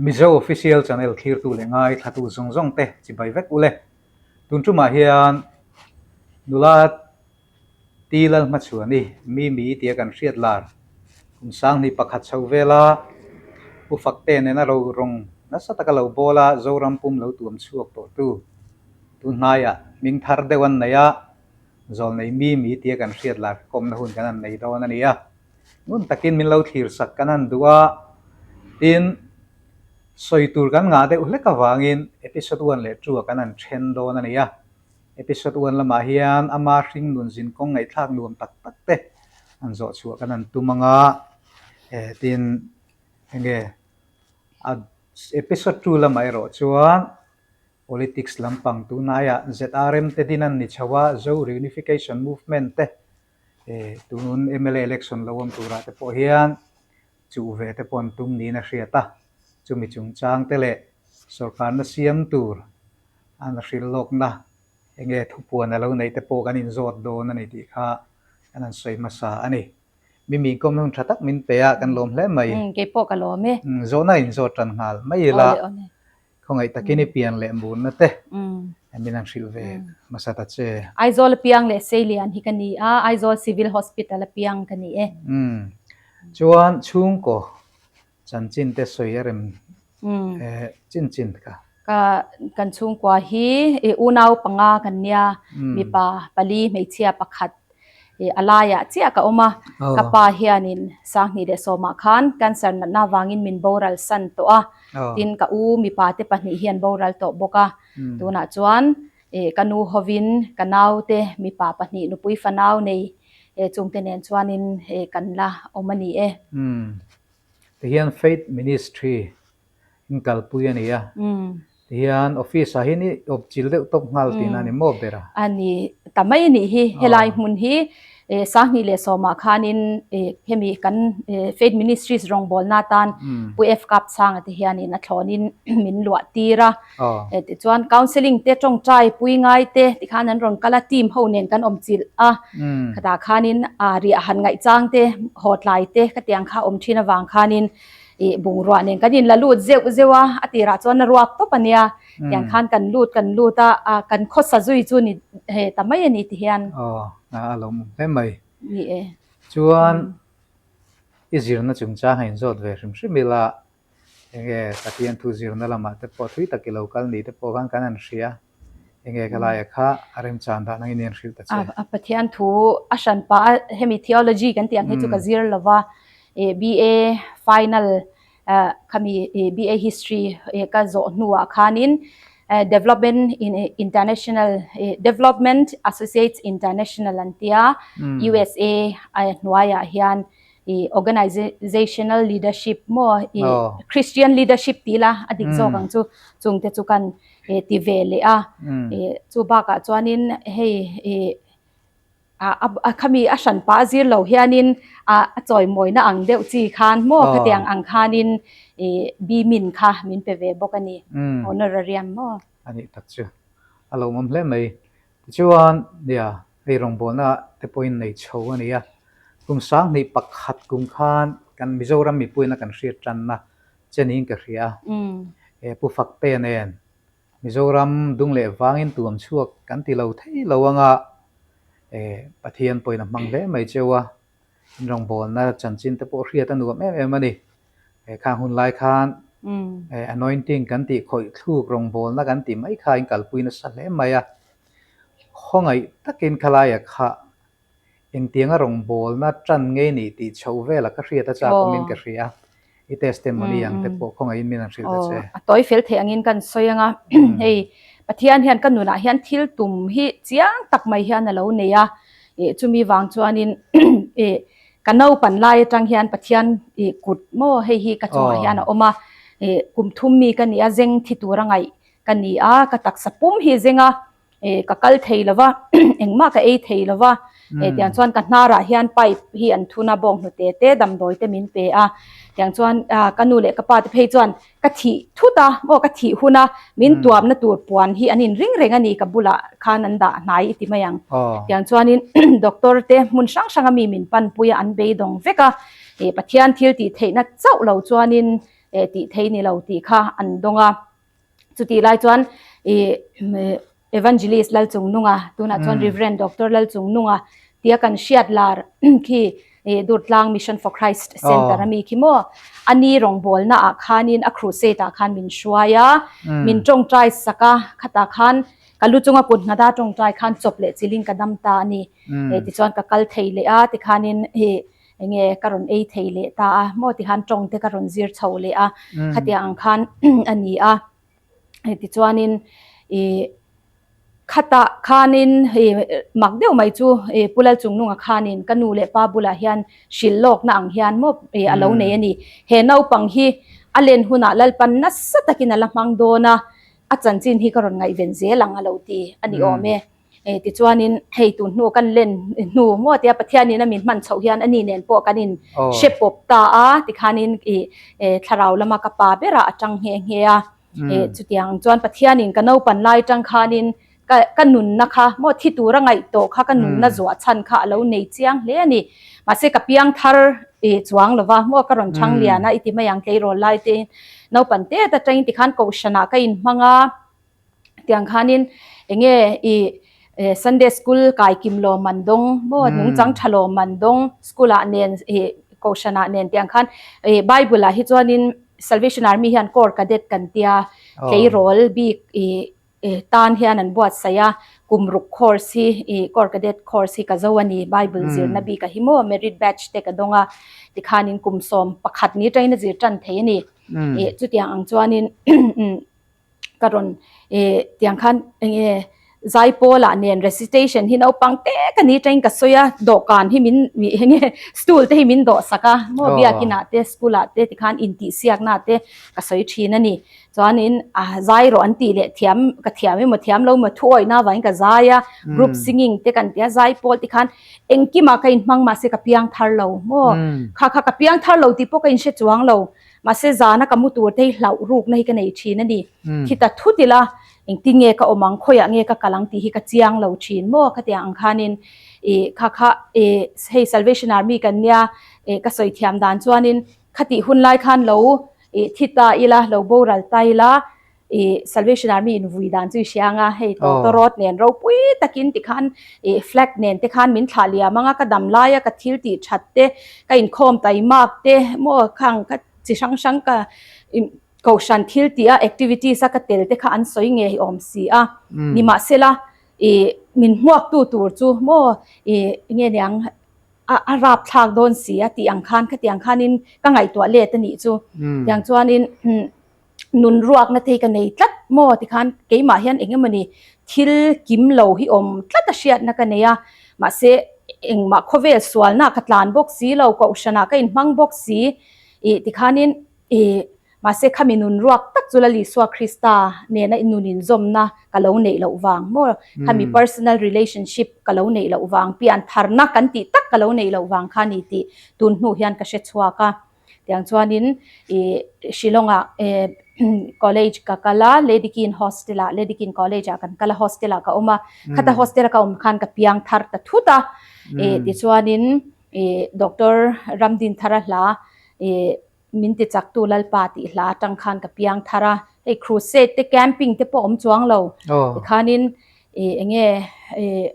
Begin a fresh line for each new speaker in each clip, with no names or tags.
Mizo Official Channel thlirtu leh ngaithlatu zawng zawng te chibai vek ule. Tun tumah hian nula Ti Lalhmachhuani Mimi tia kan hriat lar kum sanghnih pakhat chho vela Pu Fakte nena ro rawng nasa taka lo bawl a Zoram pum lo tuam chhuak tawhtu tun hnaiah hming thar deuh an nei a, Zawlnei Mimi tia kan hriat lar kawmna hun kan han nei dawn a ni a. Ngun takin min lo thlir sak kan han duh a, tin sawi tur kan ngah deuh hlek avangin episode one leh two ah kan han then dawn a ni a. Episode one lamah hian ama hring nun zin kawng ngaihthlak nuam tak tak te han zawh chhuah kan han tum ang a, eh tin enge a episode two lamah erawh chuan politics lampang tunlaiah ZRM te din an ni chho a, Zo Reunification Movement te eh tunun mla election lo awm turah te pawh hian chuh ve te pawh an tum niin a hriat a, chumi chungchang te leh sorkarna siam tur an hrilh lawkna enge thupuan a lo neih te pawh kan inzawt dawn a ni tih kha kan han sawi hmasa a ni. Mimi inkawmna hun tha tak min pe a, kan lawm hle mai.
Umm kei pawh ka lawm e.
Umm zawhna inzawt tan nghal mai ila.
Awle awle.
Khawngaih takin i pian leh murna te min han hrilh ve hmasa ta che.
Aizawl a piang leh Seilian hi ka ni a, Aizawl Civil Hospital a piang ka ni e.
Umm chuan chhungkaw chanchin te sawi a rem chin chin ka.
Ka kan chhungkua hi unau panga kan nia, mipa pali hmeichhia pakhat a laiah chiah ka awm a, ka pa hianin Sanghnih leh Sawmah khan cancer natna avangin min boral san tawh a, tin ka u mipa te pahnih hi an boral tawh bawk a, tunah chuan ka nu hovin ka naute mipa pahnih nupui fanau nei chungte nen chuanin kan la awm a ni e.
Tihian Faith Ministry in kalpui a ni a. Tihian office ah hian i awp chil deuh tawp nghal tihna a ni maw ber a?
A ni ta mai a nih hi. Helai hmun hi Sanghnih leh Sawmah khanin hemi kan Faith Ministries rawngbawlna atan Pu F Kapchanga te hianin a thlawnin min luah tir a. Tichuan counselling te tawngtai pui ngai te tikhan an rawn kal a, team ho nen kan awm chilh a. Khatah khanin riah han ngaihchang te, hawtlai te ka tiang kha awm thin avang khanin Ih bungrua nen kan inla lut zeuh zeuh a, a tirah chuan a ruak tawp a nia. Tiang khan kan lut kan lut a, a kan khawsa zui chu ni he ta mai a ni ti hian.
Aw, a lo awm hle mai.
Ni e.
Chuan i zirna chungchang a inzawt ve hrim hrim ila, enge Pathian thu zirna lamah te pawh thui tak i lo kal ni te pawh khan kan han hria. Enge ka laia kha a remchan dan angin i han hrilh ta che.
A Pathian thu a hran pah a, hemi theology kan tih ang hi chu ka zir lo va, BA final khami BA history ka zawh hnuah khanin Development in International Development Associates International an tia USA hnuaiah hian organizational leadership maw Christian leadership tih la a dik zawk ang chu chungte chu kan ti ve leh a chu bakah chuanin hei a khami a hran pah zir lo hianin a chawimawina ang deuh chi khan maw khatiang ang khanin bimin kha min pe ve bawk a ni honorarium maw.
A nih tak chu a lawmawm hle mai. Tichuan nia hei rawngbawlna te pawhin nei chho a ni a, kum sanghnih pakhat kum khan kan Mizoram mipuiin a kan hriat tanna che niin ka hria a. He Pu Fakte nen Mizoram dung leh vangin tuam chhuak kan ti lo thei lo anga Pathian pawhin a hmang hle mai cheu a, in rawngbawlna chanchin te pawh hriat a nuam em em a ni. Khang hun lai khan anointing kan tih khawih thluk rawngbawlna kan tih mai kha in kalpui nasa hle mai a, khawngaih takin khalaia kha Engtianga rawngbawlna tan ngei nih tih chhoh velah ka hriat a chak awmin ka hria. I testimony ang te pawh khawngaihin min han hrilh ta che.
A tawi fel theih angin kan sawi ang a, hei Pathian hian ka nunah hian thil tum hi chiang tak mai hian a lo nei a, chumi vang chuanin ka naupan lai atang hian Pathian kut maw hei hi ka chungah hian a awm a, kum thum mi ka ni a, zeng thi tura ngaih ka ni a, ka taksa pum hi zeng a, eh ka kal thei lo va engmah ka ei thei lo va eh tiang chuan ka hnarah hian pipe hi an thun a bawng hnute te damdawi te min pe a tiang chuan ah ka nu leh ka pa te phei chuan ka thih thut a maw ka thih hun a min tuamna tur puan hi an in ring reng a ni ka bulah khan an dah hnai i ti mai ang tiang chuanin doctor te hmun hrang hrang a mi min panpui a an beidawng vek a eh Pathian thil tih theihna chauh lo chuanin. tih theih ni lo tih kha an dawng a. Chutih lai chuan ih Evangelist Lalchungnunga tunah chuan Reverend Doctor Lalchungnunga tia kan hriat lar khi ih Durtlang Mission for Christ Centre a mi khi maw a ni rawngbawlna ah khanin a crusade ah khan min hruai a, min tawngtai sak a, khatah khan ka lu chunga kut nghata tawngtai khan chawp leh chilhin ka dam ta a ni. Tichuan ka kal thei leh a tikhanin ih enge ka rawn ei thei leh ta a maw tikhan tawng te ka rawn zir chho leh a khatiang ang khan a ni a tichuanin ih khatah khanin ih mak deuh mai chu ih Pu Lalchungnunga khanin ka nu leh pa bulah hian hrilh lawkna ang hian maw ih a lo nei a ni he naupang hi a len hunah Lalpan nasa takin a la hmang dawn a a chanchin hi ka rawn ngaihven zel ang a lo ti a ni awm e. Tichuanin hei tun hnu kan len hnu maw tia Pathianin a min hman chhoh hian ani nen pawh kan in hre pawp ta a tikhanin ih thlarau lama ka pa berah a tang nghe nghe a. Chutiang chuan Pathianin ka naupan lai tang khanin ka ka nunna kha maw thi tura ngaih tawh kha ka nunna zuah chhan kha a lo nei chiang hle a ni. Mahse ka piang thar chuang lova maw ka rawn chhang lian a i ti mai ang tleirawl lai te naupan tet atangin tikhan kohhranah ka inhmang a. Tiang khanin enge i Sunday school kai kim lo man dawng maw nungchang tha lo man dawng school ah nen i kohhran ah nen tiang khan i bible ah hi chuanin Salvation Army hian corps cadet kan tia tleirawl bik i tan hian an buatsaih a kum ruk course hi i corps cadet course hi ka zo a ni bible zirna bik ah hi maw merit batch te ka dawng a tikhanin kum 11 ni atangin a zir tan thei a ni i chutiang ang chuanin Ka rawn eh tiang khan eng nge zaipawl ah nen recitation hi naupang te ka ni tangin ka sawi a dawhkan hi min eng nge stool te hi min dawh sak a maw biakin ah te school ah te tikhan intihsiak na te ka sawi thin a ni chuanin a zai rawh an tih leh thiam ka thiam emaw thiam lo emaw thu awih na avangin ka zai a group singing te kan tia zaipawl tikhan engkimah ka inhmang mahse ka piang thar lo maw kha kha ka piang thar lo tih pawh ka inhre chuang lo. Mahse zana ka mu tur te hi hlauh rukna hi ka nei thin a ni. Khita thut ila engtin nge ka awm ang, khawiah nge ka kal ang tih hi ka chiang lo thin maw khatiang ang khanin ih kha kha ih hei Salvation Army kan nia ih ka sawi thiam dan chuanin khatih hun lai khan lo ih thi ta ila lo boral ta ila ih Salvation Army in vui dan chu i hria anga hei tawtawrawt nen ropui takin tikhan ih flag nen te khan min thlah liam anga ka dam laia ka thil tih that te ka inkhawm taimak te maw khang ka chi hrang hrang ka kohhran thil tih a activities a ka tel te kha an sawi ngei awm si a nimahsela ih min hmuak tu tur chu maw ih nge niang a a rap thlak dawn si a tih ang khan khatiang khanin ka ngaihtuah let a nih chu tiang chuanin. Nun ruakna te hi ka nei tlat maw tikhan keimah hian eng emawni thil kim lo hi awm tlat a hriatna ka nei a, mahse engmah khawvel sualna ka tlan bawk si lo, kohhranah ka inhmang bawk si ih tikhanin ih mahse khami nun ruak tak chu Lal Isua Krista nena nun inzawmna ka lo neih loh vang maw, khami personal relationship ka lo neih loh vang, piantharna kan tih tak ka lo neih loh vang kha ni tih tun hnu hian ka hre chhuak a. Tiang chuanin ih Shillong ah eh college ka kal a Lady Kin hostel ah Lady Kin college ah kan kal a hostel ah ka awm a khata hostel a ka awm khan ka piang thar ta thut a ih tichuanin ih Doctor Ramdinthara hla ih min ti chak tu Lalpa tih hla atang khan ka piang thar a hei crusade te camping te pawh awm chuang lo tikhanin ih enge ih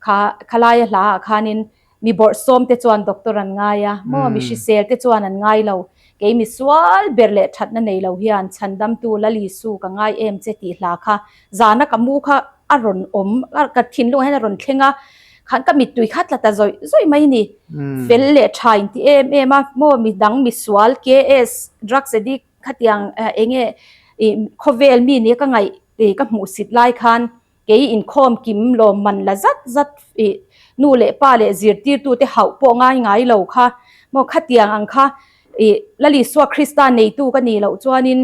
Kha khalaia hla ah khanin mi bawrhsawm te chuan doctor an ngai a, maw mi hrisel te chuan an ngai lo. Kei mi sual ber leh thatna nei lo hian chhandamtu Lal Isu ka ngai em che tih hla kha zana ka mu kha a rawn awm ka thinlungah hian a rawn thleng a, khan ka mittui kha tla ta zawih zawih mai ni. Fel leh tha in ti em em a, maw mi dang mi sual KS drugs addict khatiang enge ih khawvel mi nia ka ngaih ka hmuhsit lai khan Kei inkhawm kim lawmman la zat zat ih nu leh pa leh zirtirtute hauh pawh ngai ngai lo kha maw khatiang ang kha ih Lal Isua Krista neitu ka nih loh chuanin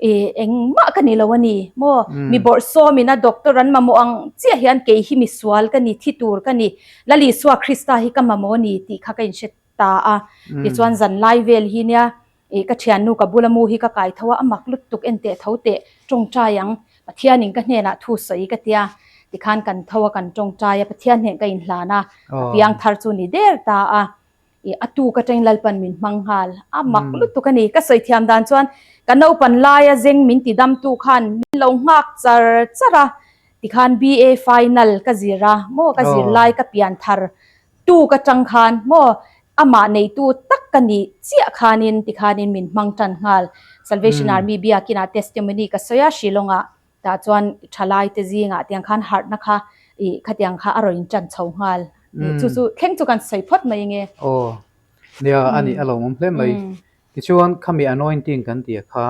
ih engmah ka ni lo a ni maw mi bawrhsawmin a doctor an mamawh ang chiah hian kei hi misual ka ni thi tur ka ni Lal Isua Krista hi ka mamawh a ni tih kha ka inhre ta a tichuan zanlai vel hi nia Ih ka thiannu ka bula mu hi ka kai tho a, a mak lutuk en teh tho teh tawngtai ang, Pathianin ka hnenah thu sawi ka tia, tikhan kan tho a kan tawngtai a, Pathian hnen ka inhlan a, ka piang thar chu ni der ta a. I a tuk atangin Lalpan min hmang nghal. A mak lutuk a ni. Ka sawi thiam dan chuan ka naupan laia zeng min ti damtu khan min lo nghak char char a, tikhan BA final ka zir a maw ka zir lai ka pian thar tuk atang khan maw amah neitu tak ka nih chiah khanin tikhanin min hmang tan nghal. Salvation Army biakinah testimony ka sawi a Shillong ah. Tah chuan thalai te zingah tiang khan harhna kha ih khatiang kha a rawn in tan chho nghal. Chu chu thleng chu kan sawi phawt mai nge.
Aw nia a nih a lo awm hle mai. Tichuan khami anointing kan tih kha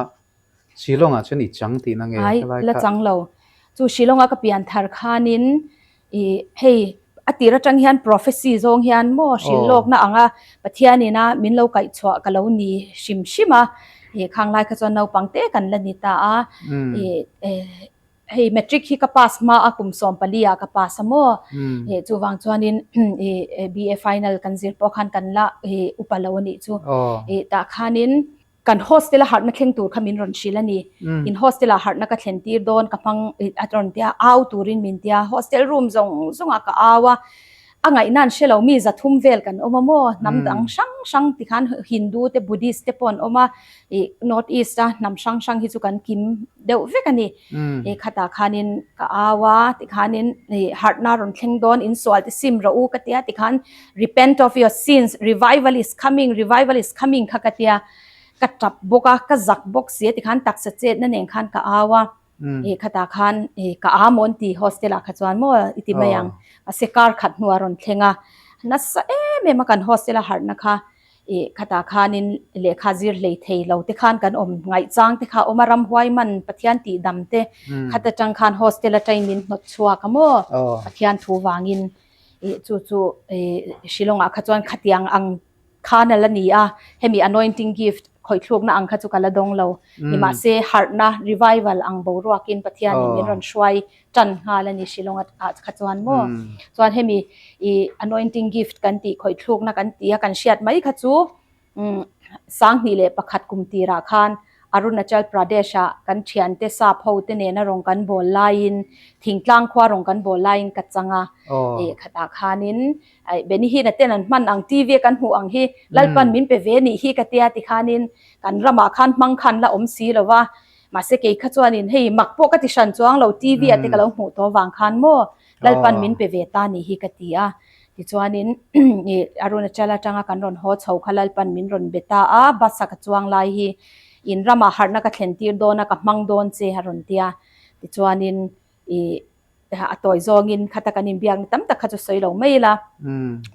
Shillong ah chuan i chang tihna nge?
Ai la chang lo. Chu Shillong a ka pian thar khanin I hei a tir atang hian prophecy zawng hian maw hrilh lawkna anga Pathianin a min lo kaih chhuah ka lo ni hrim hrim a, i khang lai kha chuan naupang te kan la ni ta a, i hei matric hi ka pass hma a kum 14 ah ka pass a maw, i chuvang chuanin i BA final kan zir pawh khan kan la i upa lo a nih chu, i tah khanin. Kan hostel a harhna thleng tur kha min rawn hrilh a ni. In hostel ah harhna ka thlen tir dawn ka hmang a rawn tia au turin min tia hostel room zawng zawng ah ka au a, a ngaihna an hre lo mi zathum vel kan awm a maw hnam dang hrang hrang tikhan Hindu te Buddhist te pawh an awm a ih North East a hnam hrang hrang hi chu kan kim deuh vek a ni. Ih khatah khanin ka au a tikhanin ih harhna rawn thleng dawn insual te sim rawh u ka tia tikhan Repent of your sins, revival is coming, revival is coming kha ka tia, ka tap bawk a, ka zak bawk si a tikhan taksa chetna nen khan ka au a, eh khatah khan eh ka a maw an ti hostel ah kha chuan maw i ti mai ang, mahse kar khat hnuah a rawn thleng a, nasa em em a kan hostel a harhna kha eh khatah khanin lehkha zir hlei thei lo te khan kan awm ngaihchang te kha a awm a, ramhuai man Pathian tih dam te khat atang khan hostel atangin min hnawt chhuak a maw Pathian thu vangin. Ih chu chu ih Shillong ah kha chuan khatiang ang khan a la ni a, hemi anointing gift khawithlukna ang kha chu ka la dawng lo. Nimahse harhna revival ang boruakin Pathianin min rawn hruai tan nghal a ni Shillong ah kha chuan maw. Chuan hemi ih anointing gift kan tih khawithlukna kan tih a kan hriat mai kha chu 2001 kum tirah khan Arunachal Pradesh ah kan thiante sap ho te nena rawn kan bawl laiin thingtlang khua rawn kan bawl laiin ka chang a, eh khatah khanin Benny Hinn a ten an hman ang TV a kan hmuh ang hi Lalpan min pe ve nih hi ka tia tikhanin kan ramah khan hmang khan la awm si lo va, mahse kei kha chuanin hei mak pawh ka ti hran chuang lo TV ah te ka lo hmuh tawh vang khan maw Lalpan min pe ve ta nih hi ka ti a. Tichuanin Arunachal atanga kan rawn haw chho kha Lalpan min rawn be ta a, bus a ka chuang lai hi in ramah harhna ka thlen tir dawn a, ka hmang dawn che a rawn ti a. Tichuanin ih a tawi zawngin khata kan inbiakna tam tak kha chu sawi lo mai ila.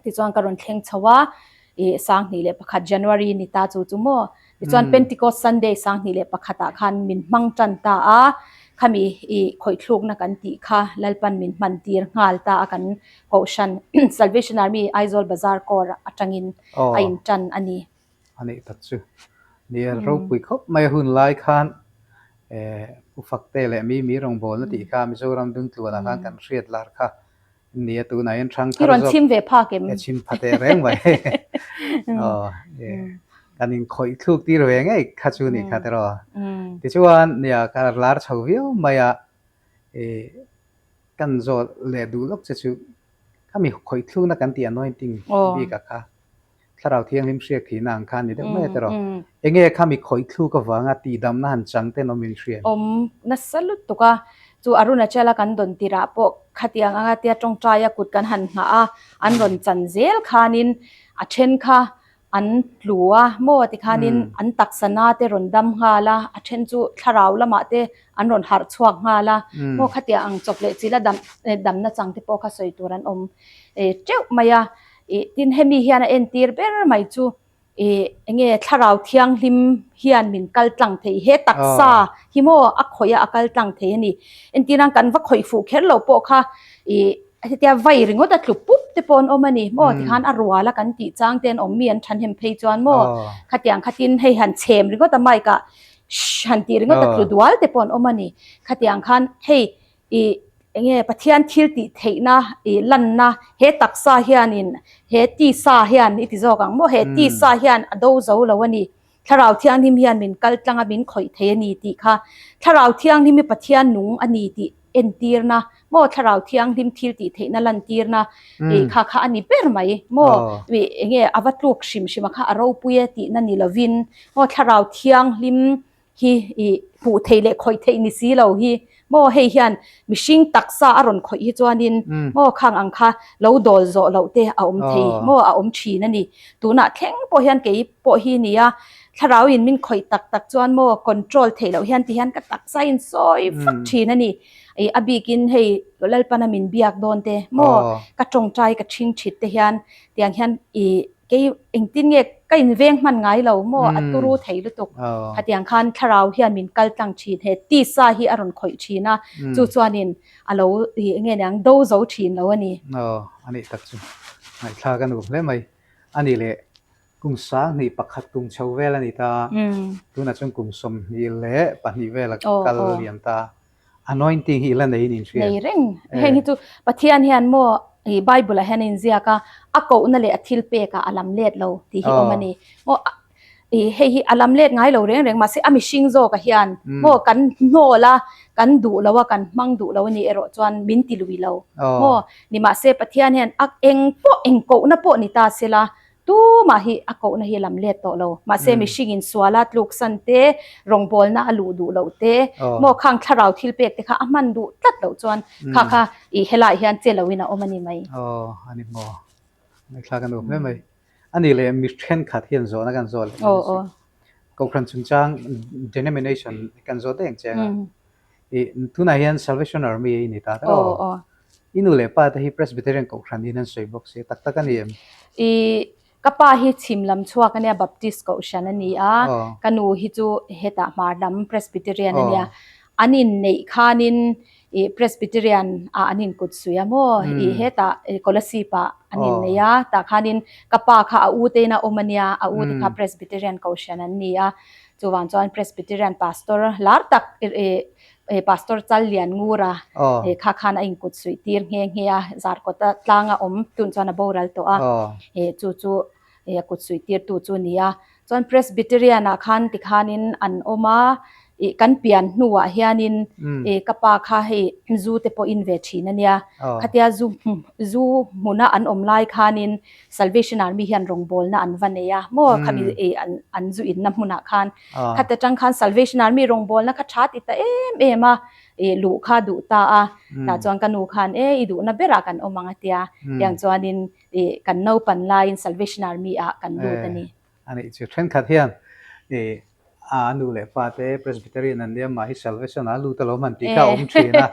Tichuan ka rawn thleng chho a, ih 2001 January ni ta chu chu maw. Tichuan Pentecost Sunday 2001 ah khan min hmang tan ta a, khami ih khawithlukna kan tih kha Lalpan min hman tir nghal ta a kan Kohhran Salvation Army Aizawl Bazar Corps atangin a in tan a ni.
A nih tak chu. Nia ropui khawp mai a hun lai khan eh Pu Fakte leh Mimi rawngbawlna tih kha Mizoram dungtluanah khan kan hriat lar kha nia tunah hian hrang
thar zawk. I rawn chhim ve phak em?
E chhim pha teh reng mai. Aw e kan in khawih thluk tir ve ngei kha chu nih kha tiraw. Tichuan nia ka lar chho viau mai a e Kan zawh leh duh lawk che chu khami khawih thlukna kan tih anointing bik a kha Thlarau Thianghlim hriak thihna ang kha a ni deuh mai a tiraw. Enge khami khawih thluk avanga tihdamna han chang ten awm in hria em?
Awm nasa lutuk a, chu Arunachal a kan dawn tirah pawh khatiang anga tia tawngtaia kut kan han nghah a, an rawn chan zel khanin a then kha An tlu a maw tikhanin an taksa na te rawn dam nghal a, a then chu thlarau lamah te an rawn harh chhuak nghal a, maw khatia ang chawp leh chila dam damna chang te pawh kha sawi tur an awm teuh mai a. Ih tin hemi hian a entir ber mai chu ih enge thlarau thianghlim hian min kal tlang thei he taksa hi maw a khawih a a kal tlang thei a ni. Entir ang kan va khawih fuh kher lo pawh kha ih Hetia vai ringawt a tlu pup te pawh an awm a ni maw tikhan a rual a kan tih chang te an awm mi an thanhem phei chuan maw khatiang khatin hei han chhem ringawt a mic ah shh han tih ringawt a tlu dual te pawh an awm a ni khatiang khan hei ih enge Pathian thil tih theihna ih lanna he taksa hianin he tisa hian i ti zawk ang maw he tisa hian a do zo lo a ni Thlarau Thianghlim hian min kal tlang a min khawih thei a ni tih kha Thlarau Thianghlim hi Pathian nung a ni tih. entirna maw thlarau thianghlim thil tih theihna lantirna ih kha kha a ni ber mai maw ih enge a va tluk hrim hrim a kha a ropui e tihna ni lovin maw thlarau thianghlim hi ih hmuh theih leh khawih theih ni si lo hi maw hei hian mihring taksa a rawn khawih hi chuanin maw khang ang kha lo dawl zawh loh te a awm thei maw a awm thin a ni. Tunah thleng pawh hian kei pawh hi nia thlarau in min khawih tak tak chuan maw control theih loh hian ti hian ka taksa in sawi vak thin a ni. Ih a bikin hei Lalpana min biak dawn te maw ka tawngtai ka thing thit te hian tiang hian ih Kei engtin nge ka inveng hman ngai lo maw a turu thei lutuk. Khatiang khan thlarau hian min kal tlang thin he tisa hi a rawn khawih thin a, chu chuanin a lo ih nge niang do zo thin lo a ni.
Aw, a nih tak chu. Ngaihthlak a nuam hle mai. A nih leh kum 20 kum chho vel a ni ta. Tunah chuan kum 22 vel a kal liam ta. Anointing hi i la nei in in hria.
Nei reng. Heng hi chu Pathian hian maw i Bible ah hian a inziak a, a kohna leh a thil pek ah a lam let lo tih hi awm a ni. Maw i hei hi a lam let ngai lo reng reng mahse a mihring zawk ah hian maw kan hnawl a, kan duh lo a, kan hmang duh lo a nih erawh chuan min ti lui lo. Maw nimahse Pathian hian a eng pawh eng kohna pawh ni ta sela Tumah hi a kohna hi lam let tawh lo. Mahse mihring in suala tluksan te, rawngbawlna a luh duh loh te, maw khang thlarau thil pek te kha a hman duh tlat loh chuan kha kha i helaiah hian che loin a awm a ni mai.
Aw, a ni maw? Ngaihthlak a nuam hle mai. A nih leh mi thenkhat hian zawhna kan zawh leh mai a si. Kohhran chungchang denomination kan zawh daih ang che anga i tunah hian Salvation Army i ni ta tawh aw. I nu leh pa te hi Presbyterian Kohhran in an sawi bawk si, tak tak a ni em?
I ka pa hi chhim lam chhuak a nia, Baptist Kohhran a ni a, ka nu hi chu hetah hmar lam Presbyterian a nia. An inneih khanin i Presbyterian ah an inkut suih a maw? I hetah Kolasib ah an innei a, tah khanin ka pa kha a u te in a awm a nia, a u te kha Presbyterian Kohhran an ni a. Chuvang chuan Presbyterian Pastor lar tak Pastor Chal Lian Ngura kha khan a inkut suih tir nghe nghe a, Zarkawta tlanga awm tun chuan a boral tawh a, chu chu a kut suih tir tu chu a ni a. Chuan Presbyterian ah khan tikhanin an awm a, kan pian hnuah hianin ka pa kha hei zu te pawh in ve thin a nia, khatia zu zu hmuna an awm lai khanin Salvation Army hian rawngbawlna an va nei a maw khami eh an an zu inna hmunah khan khata tang khan Salvation Army rawngbawlna kha tha ti ta em em a eh luh kha duh ta a tah chuan ka nu khan e i duhna berah kan awm ang a tia tiang chuanin eh kan naupan laiin Salvation Army ah kan lut a ni.
A nih chu thenkhat hian eh a nu leh pa te Presbyterian an nia mah hi Salvation ah lut alawm han tih kha a awm thin a,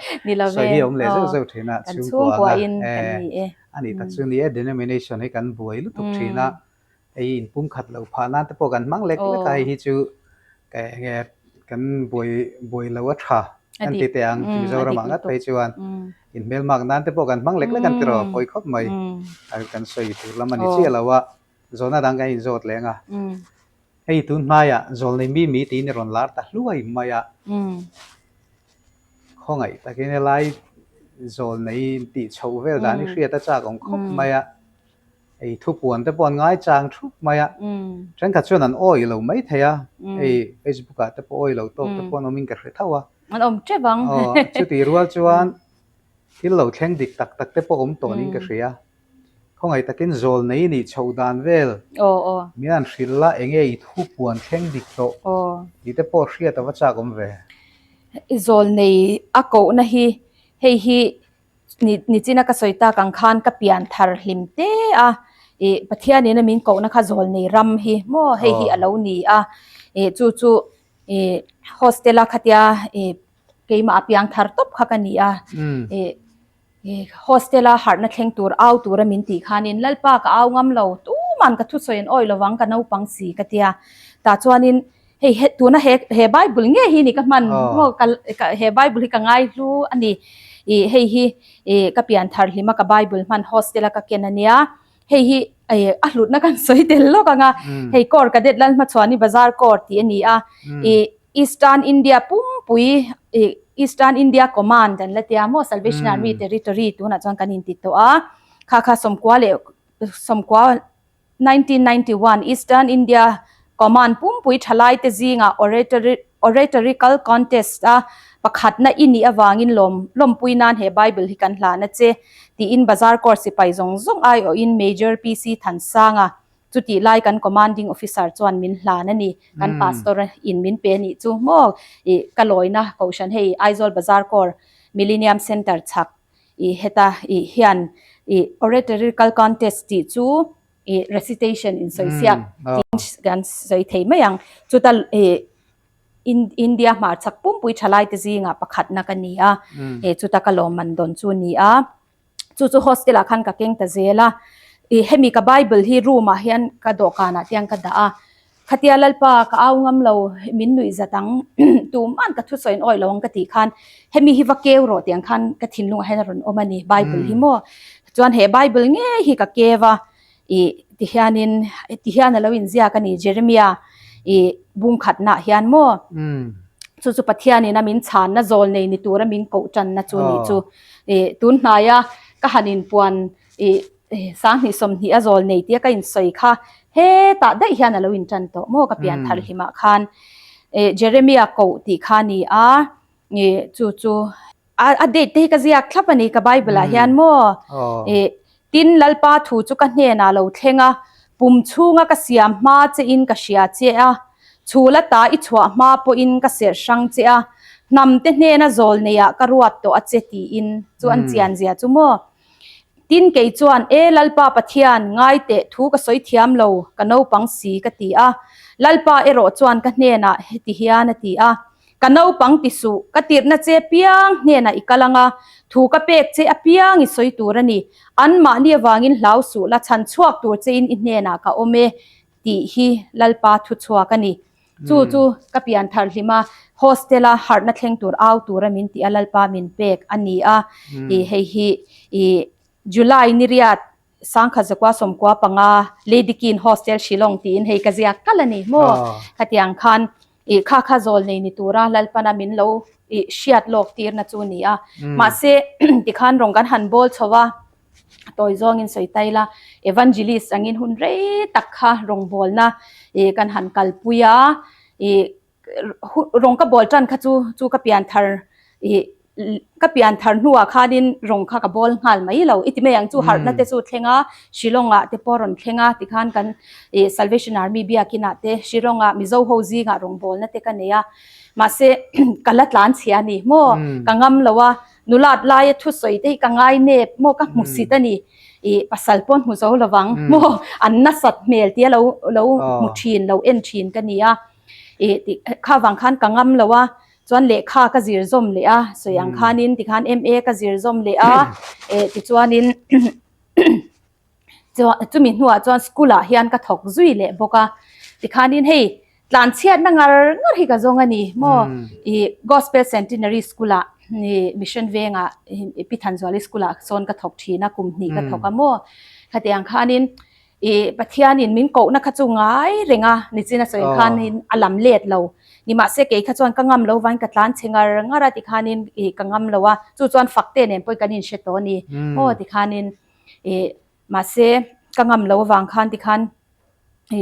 sawi hi a awm leh zeuh zeuh thin a, chhungkua anga eh a nih tak chu ni e, denomination hi kan buai lutuk thin a, hei inpumkhat loh phah nan te pawh kan hmang lek lek a, hei hi chu eng nge kan buai buai lo a tha kan ti teh ang Mizoram ah ngat phei chuan inhmelmak nan te pawh kan hmang lek lek an ti rawh pawi khawp mai, kan sawi tur lam a ni chiah lo a. Zawhna dang kan inzawt leng a. Hei tun hmaiah zawlnei mi mi tiin i rawn lar ta hluai mai a. Khawngaih takin helai zawlnei intih chhoh vel dan i hriat a chak awm khawp mai a. Hei thupuan te pawh an ngaichang thup mai a. Thenkhat chuan an awih lo mai thei a. Hei Facebook ah te pawh awih lo tawk te pawh an awmin ka hre tho a.
An awm tep ang.
Aw, chutih rual chuan thil lo thleng dik tak tak te pawh awm tawh niin ka hria. Khawngaih takin zawl nei nih chhoh dan vel min han hrilh la, enge i thu puan thleng dik tawh tih te pawh hriat a va chak awm ve.
I zawl nei a kohna hi hei hi nichina ka sawi tak ang khan ka pian thar hlim te a, i Pathianin a min kohna kha zawl nei ram hi maw hei hi a lo ni a, i chu chu i hostel a khatia i keimah a piang thar tawp kha ka ni a, i. Hostel a harhna thleng tur au tura min tih khanin Lalpa ka au ngam lo, tuman ka thusawi an awih lovang ka naupang si ka tia. Tah chuanin hei he tuna he he Bible nge hi ni ka hman maw ka he Bible hi ka ngai hlu a ni. Ih hei hi ih ka pian thar hlim a ka Bible hman hostel a ka ken a nia. Hei hi ih a hlutna kan sawi tel lawk ang a. Hei Corps Cadet Lalhmachhuani Bazar Corps tih a ni a. Ih Eastern India pumpui ih Eastern India Command an la tia maw Salvation Army Territory tunah chuan kan inti tawh a, kha kha sawmkua leh sawmkua 1991 Eastern India Command pumpui thalai te zingah oratory oratorical contest a Pakhatna i nih avangin lawm lawmpui nan he Bible hi kan hlan a che, tiin Bazar Corps sipai zawng zawng aiawhin Major PC Thansanga chutih lai kan Commanding Officer chuan min hlan a ni. Kan Pastor in min pe nih chu maw i ka lawina Kohhran hei Aizawl Bazar Corps Millennium Centre chhak i heta i hian i Oratorical Contest tih chu i recitation insawi siak tiin kan sawi thei mai ang. Chuta i India hmarchhak pumpui thalaite zingah pakhatna ka ni a, e chuta ka lawmman dawn chu ni a. Chu chu hostel ah khan ka keng ta zel a. I hemi ka Bible hi room ah hian ka dawhkanah te hian ka dah a. Khatia Lalpa ka au ngam lo min nuih zat ang tuman ka thusawi in awih lo ang ka tih khan hemi hi va keu rawh tih ang khan ka thinlungah hian a rawn awm a ni Bible hi maw. Chuan he Bible ngei hi ka keu a. I ti hianin ti hian a lo inziak a ni Jeremia i bungkhatnaah hian maw chu chu Pathianin a min chhanna zawl nei ni tura min koh tanna chu nih chu i tun hnaia ka han inpuan i sanghnih sawmhnih a zawl nei tia ka insawi kha hetah daih hian a lo intan tawh maw ka pian thar hlimah khan i Jeremia koh tih kha a ni a i chu chu A date te hi ka ziak thlap a ni ka Bible ah hian maw. I tin Lalpa thu chu ka hnenah lo thleng a, pum chhunga ka siam hma che in ka hria che a, chhul ata i chhuah hma pawhin ka serh hrang che a, hnam te hnena zawl neiah ka ruat tawh a che tiin chu an chian zia chu maw. Tin kei chuan, E Lalpa Pathian, ngai teh thu ka sawi thiam lo, ka naupang si ka ti a. Lalpa erawh chuan ka hnenah heti hian a ti a, Ka naupang ti suh, ka tirhna che piang hnenah i kal ang a, thu ka pek che apiang i sawi tur a ni. Anmahni avangin hlau suh la, chhan chhuak tur chein i hnenah ka awm e, tih hi Lalpa thu chhuak a ni. Chu chu ka pian thar hlim a, hostel-a harhna thleng tur au tura min tih a Lalpa min pek a ni a, i hei hi i July niriat Sangkhat zakua sawmkua panga Lady Kin Hostel Shillong tiin hei ka ziak kal a ni maw? Khatiang khan i kha kha zawl nei ni tura Lalpana min lo i hriat lawk tirna chu ni a. Mahse tikhan rawng kan han bawl chho a, tawi zawngin sawi tai la, Evangelist angin hun rei tak kha rawngbawlna i kan han kalpui a, i rawng ka bawl tan kha chu chu ka pian thar i ka pian thar hnuah khanin rawng kha ka bawl nghal mai lo i ti mai ang chu harhna te chu thleng a Shillong ah te pawh rawn thleng a tikhan kan i Salvation Army biakin ah te Shillong ah Mizo ho zingah rawng bawlna te ka nei a mahse ka la tlan chhia a ni maw ka ngam lo a nulat laia thusawi te hi ka ngai nep maw ka hmu sit a ni i pasal pawh hmu zo lovang maw an nasat hmel tia lo lo hmu thin lo en thin ka ni a. I ti kha vang khan ka ngam lo a chuan lehkha ka zir zawm leh a sawi ang khanin tikhan MA ka zir zawm leh a eh tichuanin chuan chumi hnuah chuan school ah hian ka thawk zui leh bawk a tikhanin hei tlanchhiatna ngar ngar hi ka zawng a ni maw i Gospel Centenary School ah i Mission vengah i Pi Thanzuali school ah sawn ka thawk thin a kum hnih ka thawk a maw khatiang khanin I Pathianin min kohna kha chu ngai reng a, nichin a sawi khanin a lam let lo. Nimahse kei kha chuan ka ngam lo vain ka tlan chhe ngar ngar a tikhanin i ka ngam lo a, chu chuan fakte nen pawhin kan inhre tawh a ni. Aw tikhanin i mahse ka ngam lo avang khan tikhan i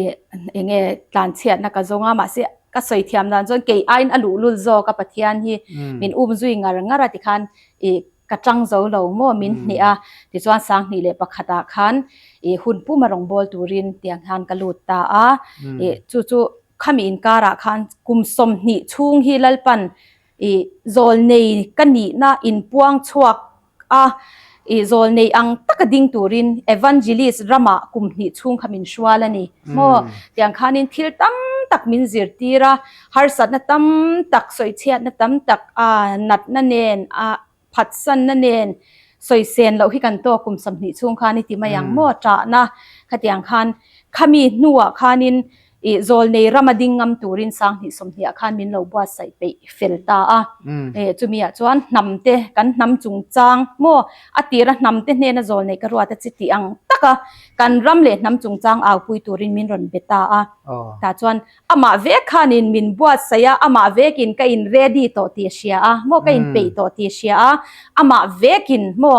eng nge tlan chhiatna ka zawng a, mahse ka sawi thiam dan chuan kei aiin a luhlul zawk a Pathian hi min um zui ngar ngar a tikhan i Ka tang zo lo maw min hneh a, tichuan Sanghnih leh pakhatah khan i hun puma rawngbâwl turin tiang hian ka lut ta a, i chu chu khami inkarah khan kum 20 chhung hi Lalpan i zawlnei ka nihna inpuang chhuak a, i zawlnei ang taka ding turin Evangelist ramah kum hnih chhung kha min hrual a ni maw, tiang khanin thil tam tak min zirtir a. Harsatna tam tak, sawichhiatna tam tak, a natna nen, a phatsanna nen sawisen loh hi kan tawk kum 20 chhung khan i ti mai ang maw? Ṭahna khatiang khan khami hnuah khanin i zawlnei rama ding ngam turin 20 20 ah khan min lo buatsaih peih fel ta a. Chumiah chuan hnamte kan hnam chungchang maw a tira hnamte hnena zawlnei ka ruat a chi tih ang taka kan ram leh hnam chungchang aupui turin min rawn be ta a. Tah chuan Amah vek khanin min buatsaih a, amah vekin ka in ready tawh tih a hria a, maw ka in peih tawh tih a hria a, amah vekin maw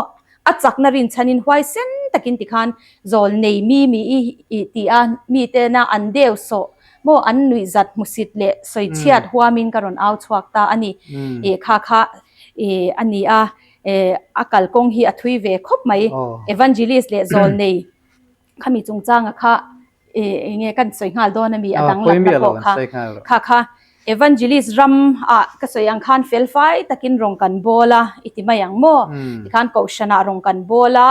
a chakna rinchhanin huaisen takin tikhan zawl nei mi mi i tih a, mitena an deu sawh maw an nuihzat hmusit leh sawichhiat huamin ka rawn au chhuak ta a ni. Ih kha kha ih a ni a, eh a kalkawng hi a thui ve khawp mai. Evangelist leh zawlnei khami chungchanga kha ih enge kan sawi nghal dawn a mi a danglamna pawh kha kha kha Evangelist ram ah ka sawi ang khan fel fai takin rawng kan bawl a i ti mai ang maw? Tikhan kohhran ah rawng kan bawl a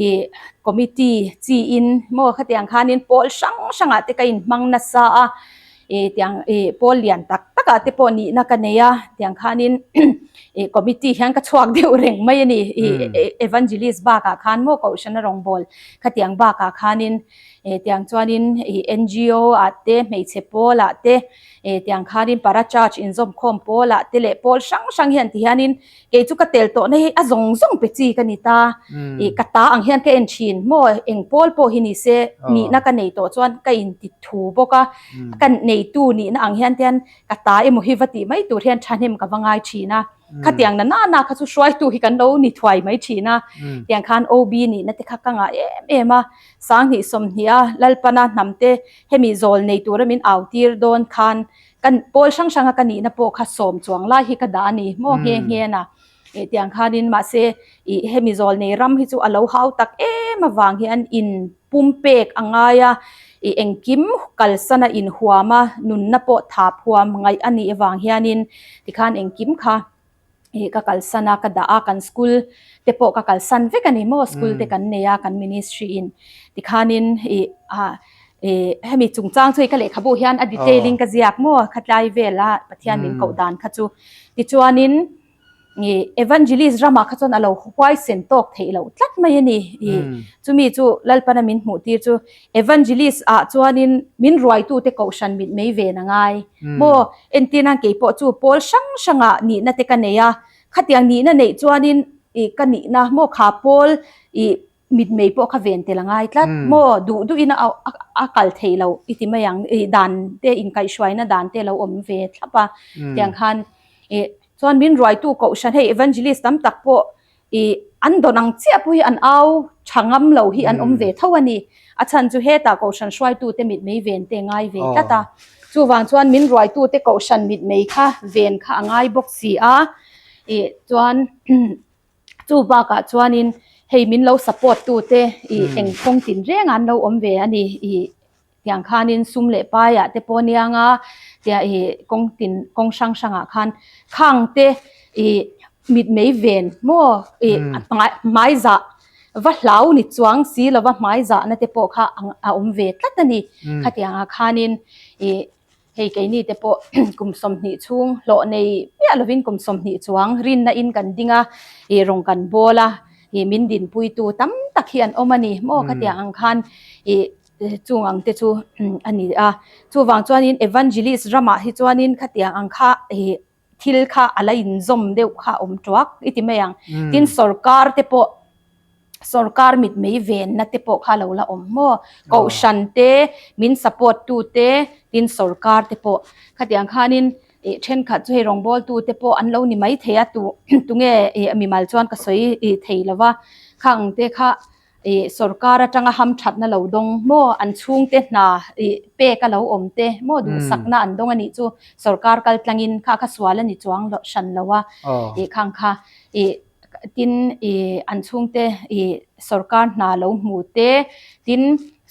ih committee chi in maw khatiang khanin pawl hrang hrang ah te ka inhmang nasa a ih tiang ih pawl lian tak tak ah te pawh nihna ka nei a tiang khanin ih committee hian ka chhuak deuh reng mai a ni ih evangelist bakah khan maw kohhran a rawng bawl khatiang bakah khanin Eh tiang chuanin ih NGO ah te hmeichhe pawl ah te eh tiang khanin para church inzawm khawm pawl ah te leh pawl hrang hrang hian ti hianin kei chu ka tel tawhna hi a zawng zawng pe chi ka ni ta ih ka ta ang hian ka en thin maw eng pawl pawh hi ni se nihna ka nei tawh chuan ka inti thu bawk a ka neitu nihna ang hian te hian ka ta emaw hi va tih mai tur hian thahnem ka va ngai thin a. Khatiang na nana kha chu hruaitu hi kan lo ni thuai mai thin a, tiang khan OB nihna te kha ka ngah em em a, Sanghnih sawmhnih a Lalpana hnam te hemi zawl nei tura min au tir dawn khan kan pawl hrang hranga ka nihna pawh kha sawm chuang lai hi ka dah a ni maw nghe nghe na eh tiang khanin mahse ih hemi zawl nei ram hi chu a lo hau tak em avang hian in pumpek a ngai a, ih engkim kalsana inhuam a, nunna pawh thap huam ngaih a nih avang hianin tikhan engkim kha ih ka kalsan a, ka dah a, kan school te pawh ka kalsan vek a ni maw, school te kan nei a kan ministry in tikhanin ih ah ih hemi chungchang chu hei ka lehkhabu hian a detail in ka ziak maw khatlai vela Pathian min koh dan kha chu tichuanin Ih evangelist ramah kha chuan a lo huaisen tawk theih loh tlat mai a ni. Ih chumi chu Lalpana min hmuh tir chu evangelist ah chuanin min ruaitute kohhran mit mei ven a ngai. Maw entirna kei pawh chu pawl hrang hrangah nihna te ka nei a, khatiang nihna neih chuanin ih ka nihna maw kha pawl ih mitmei pawh kha ven tel a ngai tlat maw duh duhin a a kal theih loh i ti mai ang ih dan te inkaihhruaina dan te lo awm ve thlap a tiang khan ih chuan min ruaitu kohhran hei evangelist tam tak pawh ih an dawn ang chiah pawh hi an au tha ngam lo hi an awm ve tho a ni a chhan chu hetah kohhran hruaitu te mitmei ven te ngai ve tlat a chuvang chuan min ruaitu te kohhran mitmei kha ven kha a ngai bawk si a ih chuan. Chu bakah chuanin hei min lo support tu te ih eng kawng tin reng an lo awm ve a ni ih tiang khanin sum leh paiah te pawh aniang a tia ih kawng tin kawng hrang hrangah khan khang te ih mitmei ven maw ih hmai zah va hlau ni chuang si lova hmai zahna te pawh kha a awm ve tlat a ni khatiangah khanin ih. Hei keini te pawh kum 20 chhung hlawh nei miah lovin kum 20 chuang rinna in kan ding a, ih rawng kan bawl a, ih min dinpuitu tam tak hi an awm a ni maw khatiang ang khan ih chung ang te chu a ni a. Chuvang chuanin evangelist ramah hi chuanin khatiang ang kha ih thil kha a la inzawm deuh kha a awm tuak i ti mai ang. Tin sorkar te pawh sorkar mitmei venna te pawh kha lo la awm maw? Kohhran te, min support tu te, tin sorkar te pawh. Khatiang khanin ih thenkhat chu hei rawngbawltu te pawh an lo ni mai thei a, tu tunge ih mimal chuan ka sawi ih thei lo va, khang te kha ih sorkar atanga hamthatna lo dawng maw? An chhungte hna ih pek a lo awm te maw? Duhsakna an dawng a nih chu sorkar kaltlangin kha kha sual a ni chuang hran lo a, ih khang kha ih. Tin, ih an chhungte ih sorkar hna lo hmu te, tin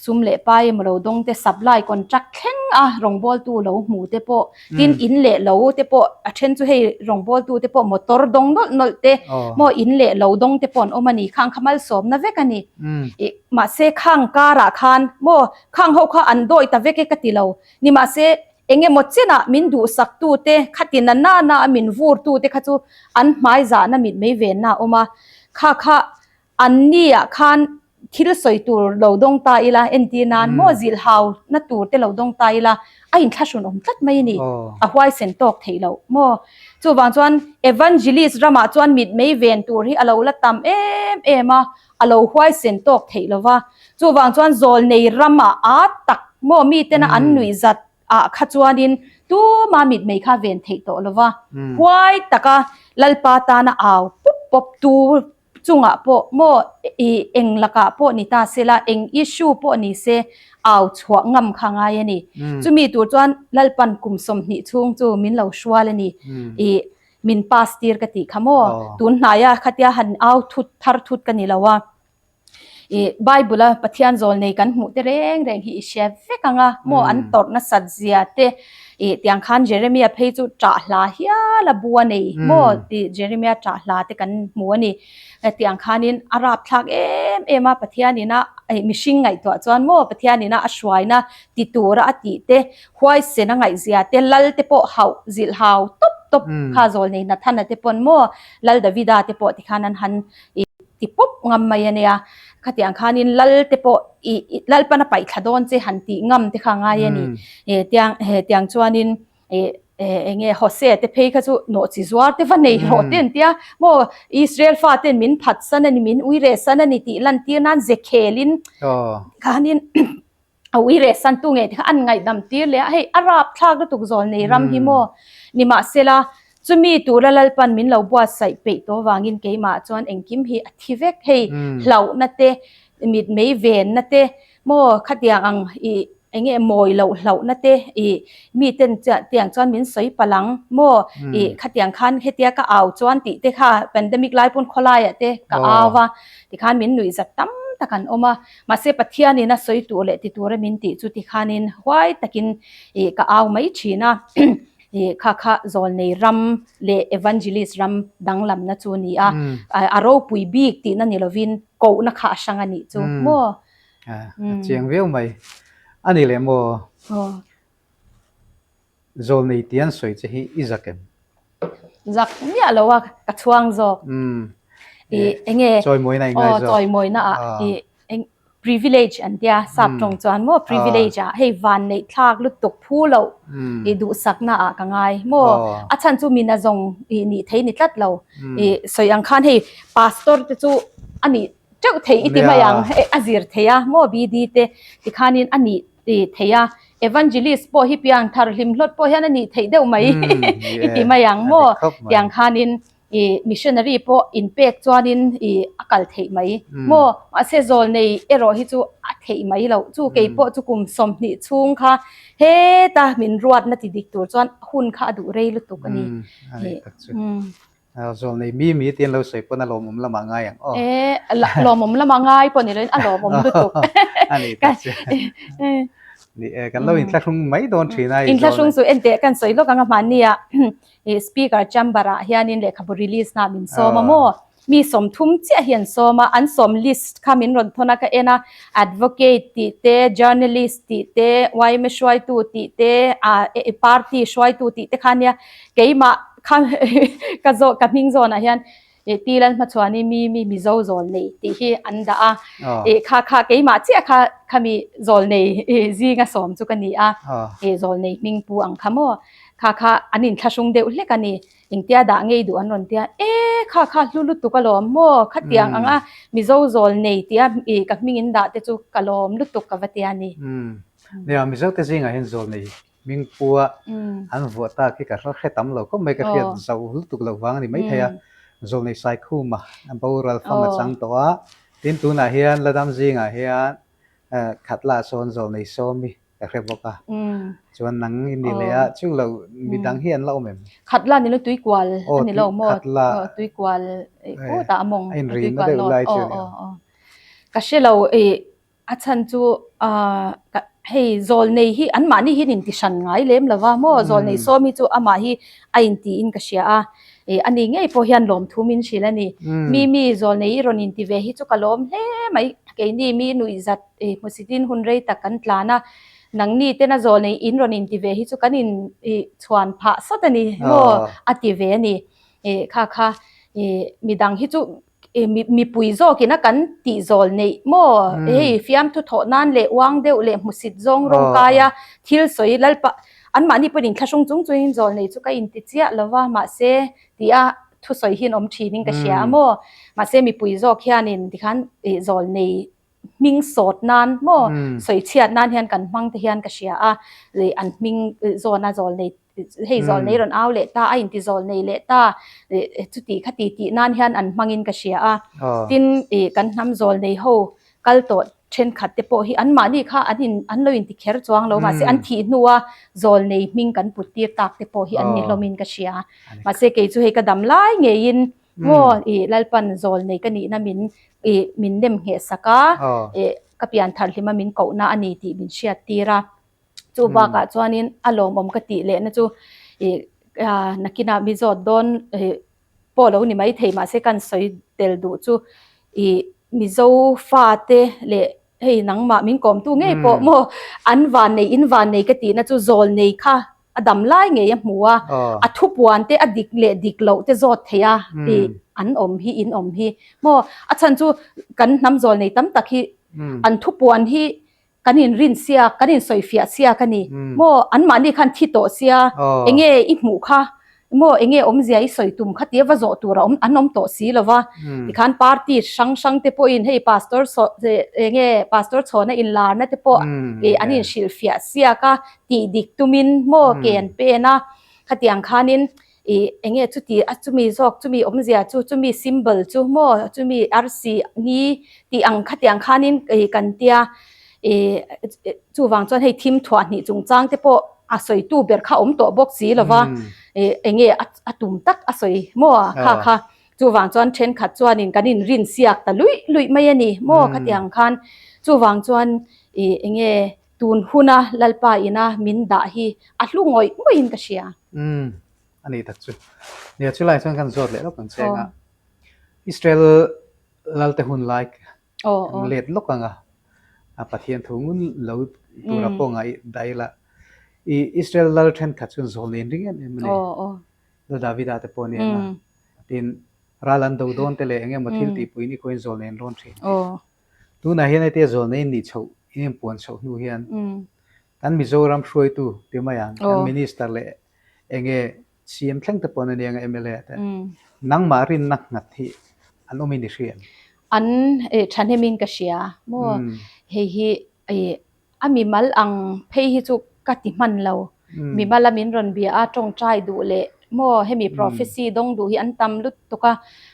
sum leh pai emaw lo dawng te, supply contract thleng a rawngbawltu lo hmu te pawh, tin in leh lo te pawh a then chu hei rawngbawltu te pawh motor dawng nawlh nawlh te maw in leh lo dawng te pawh an awm a ni, khang kha malsawmna vek a ni. Ih mahse khang karah khan maw khang ho kha an dawi ta vek e ka ti lo, nimahse Eng emaw chenah min duhsaktute, khati na nana a min vurtute kha chu an hmaizahna mitmei venna a awm a. Kha kha anniah khan thil sawi tur lo dawng ta ila, entir nan maw zilhau na tur te lo dawng ta ila, a inthlahrun awm tlat mai a ni. A huaisen tawk theih loh maw? Chuvang chuan Evangelist ramah chuan mitmei ven tur hi a lo la tam em em a, a lo huaisen tawk theih lo va. Chuvang chuan zawlnei ramah a tak maw mitena an nuihzat ah kha chuanin tuma mitmei kha ven theih tawh lo va. Huai taka Lalpa tana au pup pawp tu chungah pawh maw ih eng lakah pawh ni ta sela eng issue pawh ni se au chhuah ngam kha ngai a ni. Chumi tur chuan Lalpan kum 20 chhung chu min lo hrual a ni. Ih min pass tir ka tih kha maw tun hnaia khatia han au thut thar thut ka ni lo a. I Bible a Pathian zawl nei kan hmuh te reng reng hi i hria vek ang a, maw an tawrh nasat zia te i tiang khan Jeremia phei chu ṭah hla hial a bu a nei maw i Jeremia ṭah hla te kan hmu a ni. Tiang khanin a rapthlak em em a Pathian ina mihring ngaihtuah chuan maw Pathian ina a hruaina ti tura a tih te huaisen a ngaihzia te lal te pawh hauh zilh hau tawp tawp kha zawl nei Nathana te pawn maw Lal Davida te pawh tikhan an han i ti pawp ngam mai a nia. Khatiang khanin lal te pawh i Lalpan a paih thla dawn che han tih ngam te kha a ngai a ni. E tiang he tiang chuanin e eng nge Hosea te phei kha chu nawh chi zuar te va nei rawh te an tia maw Israel fa ten min phat san a ni min ui reh san a ni tih lantir nan ze khelin khanin a ui reh san tu ngei te kha an ngaihdam tir leh a, hei a rapthlak lutuk zawl nei ram hi maw nimahsela chumi tura Lalpan min lo buatsaih peih tawh vangin keimah chuan engkim hi a thi vek hei hlauhna te mitmei venna te maw khatiang ang ih eng nge mawi loh hlauhna te ih miten tiang chuan min sawi palh ang maw ih khatiang khan hetia ka au chuan tih te kha pandemic lai pawn khawlaiah te ka au a tikhan min nuihzat tam tak an awm a. Mahse Pathianin a sawi tur leh ti tura min tih chu tikhanin huai takin ih ka au mai thin a, ih kha kha zawlnei ram leh evangelist ram danglamna chu a ni a, a ropui bik tihna ni lovin kohna kha a hrang a nih chu maw?
A chiang viau mai. A ni leh maw? Zawlnei tih an sawi che hi i zak em?
Zak miah lo a, ka chhuang zawk. I enge
Chawimawina i ngai zawk.
Aw chawimawina ah i eng privilege an tia sap tawng chuan maw privilege ah hei van neih thlak lutuk phu loh i duhsakna ah ka ngai maw a chhan chu mina zawng i nih thei ni tlat lo i sawi ang khan hei pastor te chu a nih teuh thei i ti mai ang a zir thei a maw BD te tikhanin a nih ti thei a, Evangelist pawh hi piang thar hlim hlawt pawh hian a nih theih deuh mai i ti mai ang maw? Tiang khanin i missionary pawh inpek chuanin i a kal theih mai maw? Mahse zawlnei erawh hi chu a theih mai loh chu kei pawh chu kum 20 chhung kha heta min ruatna ti dik tur chuan hun kha a duh rei lutuk a ni.
Zawlnei mi mi te an lo sawi pawn a lawmawm lamah ngai ang aw.
E, lawmawm lamah ngai pawh ni loin a lawmawm lutuk.
A ni tak chu. Ni e, kan lo inthlahrung mai dawn thin a.
Inthlahrung chu enteh kan sawi lawk ang a hmannia speaker chamber ah hianin lehkhabu release na min sawm a maw. Mi 30 chiah hi an sawm a, an sawm list kha min rawn thawn a ka en a, advocate tih te, journalist tih te, yma hruaitu tih te, party hruaitu tih te kha ania keimah kha ka zawh ka hming zawnah hian ih ti lal hmachhuani mi mi Mizo zawl nei tih hi an dah a ih kha kha keimah chiah kha khami zawl nei ih zinga sawm chu ka ni a ih zawl nei hming pu ang kha maw kha kha an inthlahrung deuh hlek a ni engtia dah ngei duh an rawn tia e kha kha hlu lutuk alawm maw khatiang anga Mizo zawl nei tia ih ka hming in dah te chu ka lawm lutuk ka va tia ni.
Nia Mizo te zingah hian zawl nei Hmingpua an vuah tak hi ka hre hre tam lo khawp mai, ka hriat zauh lutuk loh vang a ni maithei a. Zawlnei Saikhuma a boral fam a chang tawh a, tin tunah hian Ladam zingah hian khat lah sawn Zawlnei Sawmi ka hre bawk a, chuan nang i ni leh a, chu lo midang hi an la awm em?
Khat lah ni lo tuikual a ni lo maw? Tuikual khutah a mawng, tuikual nawt, aw aw aw. Ka hre lo i A chhan chu hei zawlnei hi anmahni hian inti hran ngai lem lo va maw zawlnei sawm hi chu amah hi a inti in ka hria a ih ani ngei pawh hian lawmthu min hrilh a ni mi mi zawlnei i rawn inti ve hi chu ka lawm hle mai keini mi nuihzat ih hmusitin hun rei tak kan tlan a nangni tena zawlnei in rawn inti ve hi chu kan in ih chhuan phah sawt a ni maw a ti ve a ni ih kha kha ih midang hi chu mipui zawkin a kan tih zawl neih maw hei fiamthu thawh nan leh uang deuh leh hmusit zawng rawng kai a thil sawi lalpa anmahni pawhin inthlahrung chung chungin zawl nei chu ka inti chiah lo va mahse tia thusawi hi an awm thinin ka hria a maw mahse mipui zawk hianin tikhan zawl nei hming sawt nan maw sawi chhiat nan hian kan hmang te hian ka hria a an hming zawna zawl nei. hei zawlnei rawn au leh ta a inti zawlnei leh ta chuti khati tih nan hian an hmangin ka hria a. Tin kan hnam zawlnei ho kal tawh thenkhat te pawh hi anmahni kha an in an lo inti kher chuang lo mahse an thih hnua zawlnei hming kan put tir tak te pawh hi an ni hlawmin ka hria. Mahse kei chu hei ka dam lai ngeiin maw ih Lalpan zawlnei ka nihna min ih min nem ngheh sak a ih ka pian thar hlima min kohna a ni tih min hriat tir a. Chu bakah chuanin a lawmawm ka tih lehna chu ih nakinah mi zawt dawn ih pawh lo ni mai thei mahse kan sawi tel duh chu ih Mizo fate leh hei nangmah min kawmtu ngei pawh maw an vannei in vannei ka tihna chu zawlnei kha a dam lai ngei a hmu a, a thupuan te a dik leh dik loh te zawt thei a ih an awm hi in awm hi maw a chhan chu kan hnam zawlnei tam tak hi an thupuan hi Kan inrin sia, kan insawifiah sia ka ni. Maw, anmahni khan thi tawh sia, enge i hmuh kha, maw enge awmzia i sawi tum kha tia va zawh tur a awm, an awm tawh si lo va. Tikhan party hrang hrang te pawhin hei pastor saw enge pastor chhawna inlarna te pawh an inhrilhfiah siak a, tih dik tumin maw ke an pen a, khatiang khanin Ih, enge chuti a chumi zawk, chumi awmzia chu, chumi symbol chu maw, chumi arsi ni tih ang khatiang khanin ih kan tia. Ih, chuvang chuan hei thim thuah hnih chungchang te pawh a sawitu ber kha awm tawh bawk si lova, ih enge a tum tak a sawi maw kha kha. Chuvang chuan thenkhat chuanin kan inrin siak ta luih luih mai a ni maw khatiang khan. Chuvang chuan ih enge Tun huna Lalpa ina min dah hi a hlu ngawih ngawihin ka hria.
Umm, a nih tak chu. Nia, chulai chuan kan zawt leh lawk ang che anga. Israel Lalte hun lai kan let lawk anga, a Pathian thu ngun lo tura pawh ngaih daih ila. I Israel Lal thenkhat chuan zawl nen ring em em a ni. Lal Davida te pawh a ni anga. Tin, ral an do dawn te leh eng emaw thil tihpui ni khuain zawl nen rawn thin. Tunah hian hetia zawlna in nih chhoh, in inpuan chhoh hnu hian kan Mizoram hruaitu ti mai ang, kan Minister leh enge CM thleng te pawh an ania ang mla te, nangmah rinna nghat hi an awm in i hria em?
An thahnemin ka hria maw? Hei hi A mimal ang phei hi chu ka ti hman lo. Mimal a min rawn bia a, tawngtai duh leh maw hemi prophecy dawng duh hi an tam lutuk a,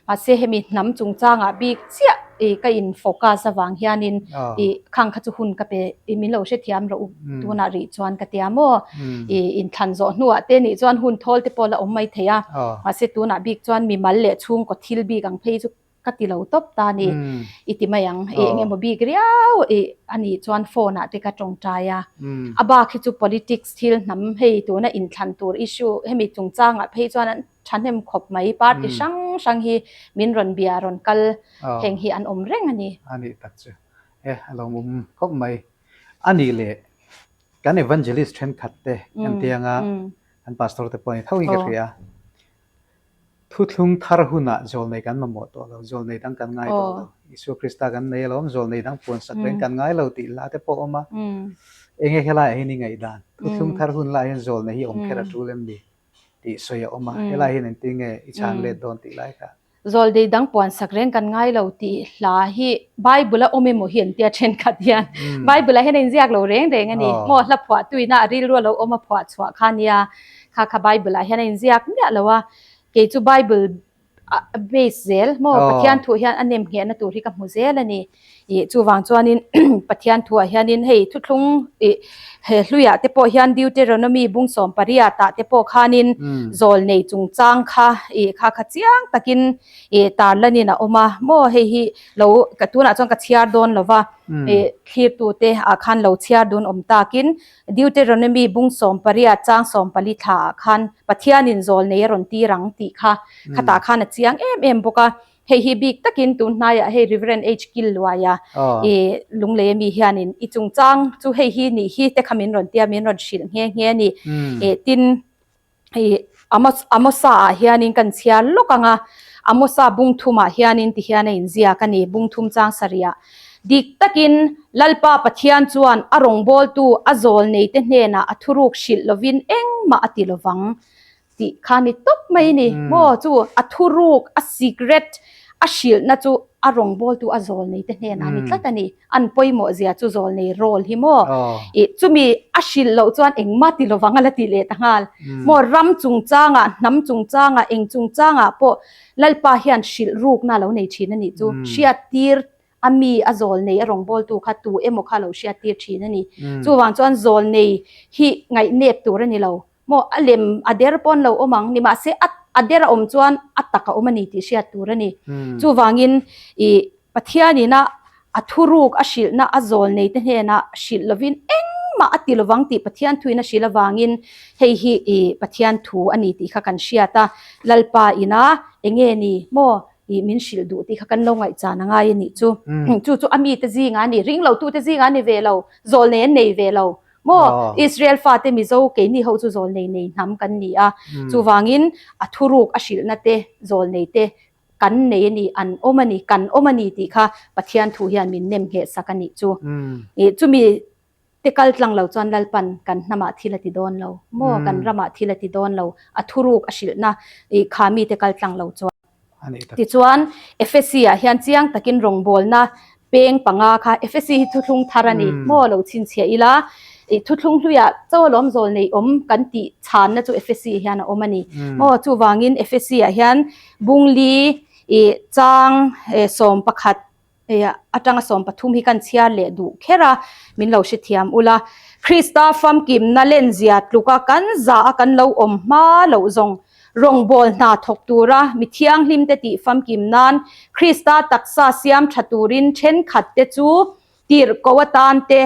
mahse hemi hnam chungchangah bik chiah ih ka in focus avang hianin ih khang kha chu hun ka pe ih min lo hrethiam rawh u tunah rih chuan ka tia maw ih inthlan zawh hnuah te nih chuan hun thawl te pawh la awm mai thei a, mahse tunah bik chuan mimal leh chhungkaw thil bik ang phei chu ka ti lo tawp ta ni i ti mai ang i eng emaw bik riau i a nih chuan phone ah te ka tawngtai a a bak hi chu politics thil hnam hei tuna inthlan tur issue hemi chungchangah phei chuan an thahnem khawp mai party hrang hrang hi min rawn bia rawn kal heng hi an awm reng a ni.
A nih tak chu e a lo awm khawp mai a nih leh kan evangelist thenkhat te kan tianga kan pastor te pawh a ni tho in ka hria. Thuthlung thar hunah zawlnei kan mamawh tawh lo, zawlnei dang kan ngai tawh lo. Isua Krista kan nei alawm, zawlnei dang puan sak reng kan ngai lo tih hla te pawh a awm a. Enge helaiah hian i ngaihdan? Thuthlung thar hun laiah hian zawlnei hi awm kher a tul em ni tih sawi a awm a. Helaiah hian engtin nge i chhan let dawn tih lai kha.
Zawlnei dang puan sak reng kan ngai lo tih hla hi Bible a awm emaw hi an tia thenkhat hian Bible ah hian a inziak lo reng reng a ni. Maw hla phuahtuina a rilru a lo awm a phuah chhuah kha nia. Kha kha Bible ah hian a inziak miah lo a, kei chu Bible base zel maw Pathian thu hian a nem nghehna tur hi ka hmu zel a ni. Ih chuvang chuanin Pathian thuah hianin hei thuthlung ih he hluiah te pawh hian Deuteronomy bung sawm pariat ah te pawh khanin zawl nei chungchang kha ih kha kha chiang takin ih tarlanin a awm a maw hei hi lo ka tunah chuan ka chhiar dawn lo va ih thlirtute ah khan lo chhiar dun awm takin Deuteronomy bung 18 chang 14 thla ah khan Pathianin zawl nei a rawn tir ang tih kha khatah khan a chiang em em bawk a. Hei hi bik takin tun hnaiah hei Reverend H Killuaia i lunglei ami hianin i chungchang chu hei hi nih hi te kha min rawn tia min rawn hrilh nghe nghe a ni. Tin i Amos Amosa ah hianin kan chhiar lawk ang a, Amosa bung thumah hianin ti hian a inziak a ni, bung thum chang sarihah. Dik takin Lalpa Pathian chuan a rawngbawltu a zawl neite hnenah a thuruk hrilh lovin engmah a ti lovang tih kha ni tawp mai a ni. Maw chu a thuruk, a secret. A hrilhna chu a rawngbawltu a zawlnei te hnenah a ni tlat a ni. An pawimawh zia chu zawlnei role hi maw? Ih chumi a hrilh loh chuan engmah ti lovang a la ti leh ta nghal. Maw ram chungchangah, hnam chungchangah, eng chungchangah pawh Lalpa hian hrilh rukna a lo nei thin a nih chu. Hriattir a mi a zawlnei a rawngbawltu kha tu emaw kha a lo hriattir thin a ni. Chuvang chuan zawlnei hi ngaihnep tur a ni lo. Maw a lem a der pawn lo awm ang nimahse a a der a awm chuan a tak a awm a ni tih hriat tur a ni. Chuvangin ih Pathianin a a thuruk a hrilhna a zawlnei te hnenah hrilh lovin engmah a ti lovang tih Pathian thuin a hrilh avangin hei hi ih Pathian thu a ni tih kha kan hriat a, Lalpa ina enge ni maw ih min hrilh duh tih kha kan lo ngaihchan a ngai a nih chu. Chu chu a mite zingah a ni, ringlo tute zingah a ni ve lo, zawlnei an nei ve lo. Maw Israel fate Mizo keini ho chu zawlnei nei hnam kan ni a, chuvangin a thuruk a hrilhna te zawlnei te kan nei a ni, an awm a ni, kan awm a ni tih kha Pathian thu hian min nem ngheh sak a nih chu. Ih chumi te kal tlang lo chuan Lalpan kan hnamah thil a ti dawn lo maw, kan ramah thil a ti dawn lo, a thuruk a hrilhna ih kha mite kal tlang lo chuan. Tichuan, Efesi-ah hian chiang takin rawngbawlna peng panga kha, Efesi hi thuthlung thar a ni maw lo chhinchhiah ila, ih thuthlung hluiah chaw lawm zawl nei awm kan tih chhanna chu Efesi hian a awm a ni maw. Chuvangin Efesi-ah hian bungli ih chang 11 Atanga 13 hi kan chhiar leh duh kher a, min lo hrethiam ula. Krista famkimna lenzia tluka kan za a kan lo awm hma loh zawng rawngbâwl hna thawk tura mi thianghlimte tih famkim nan Krista taksa siam tha turin thenkhatte chu tirhko atan te,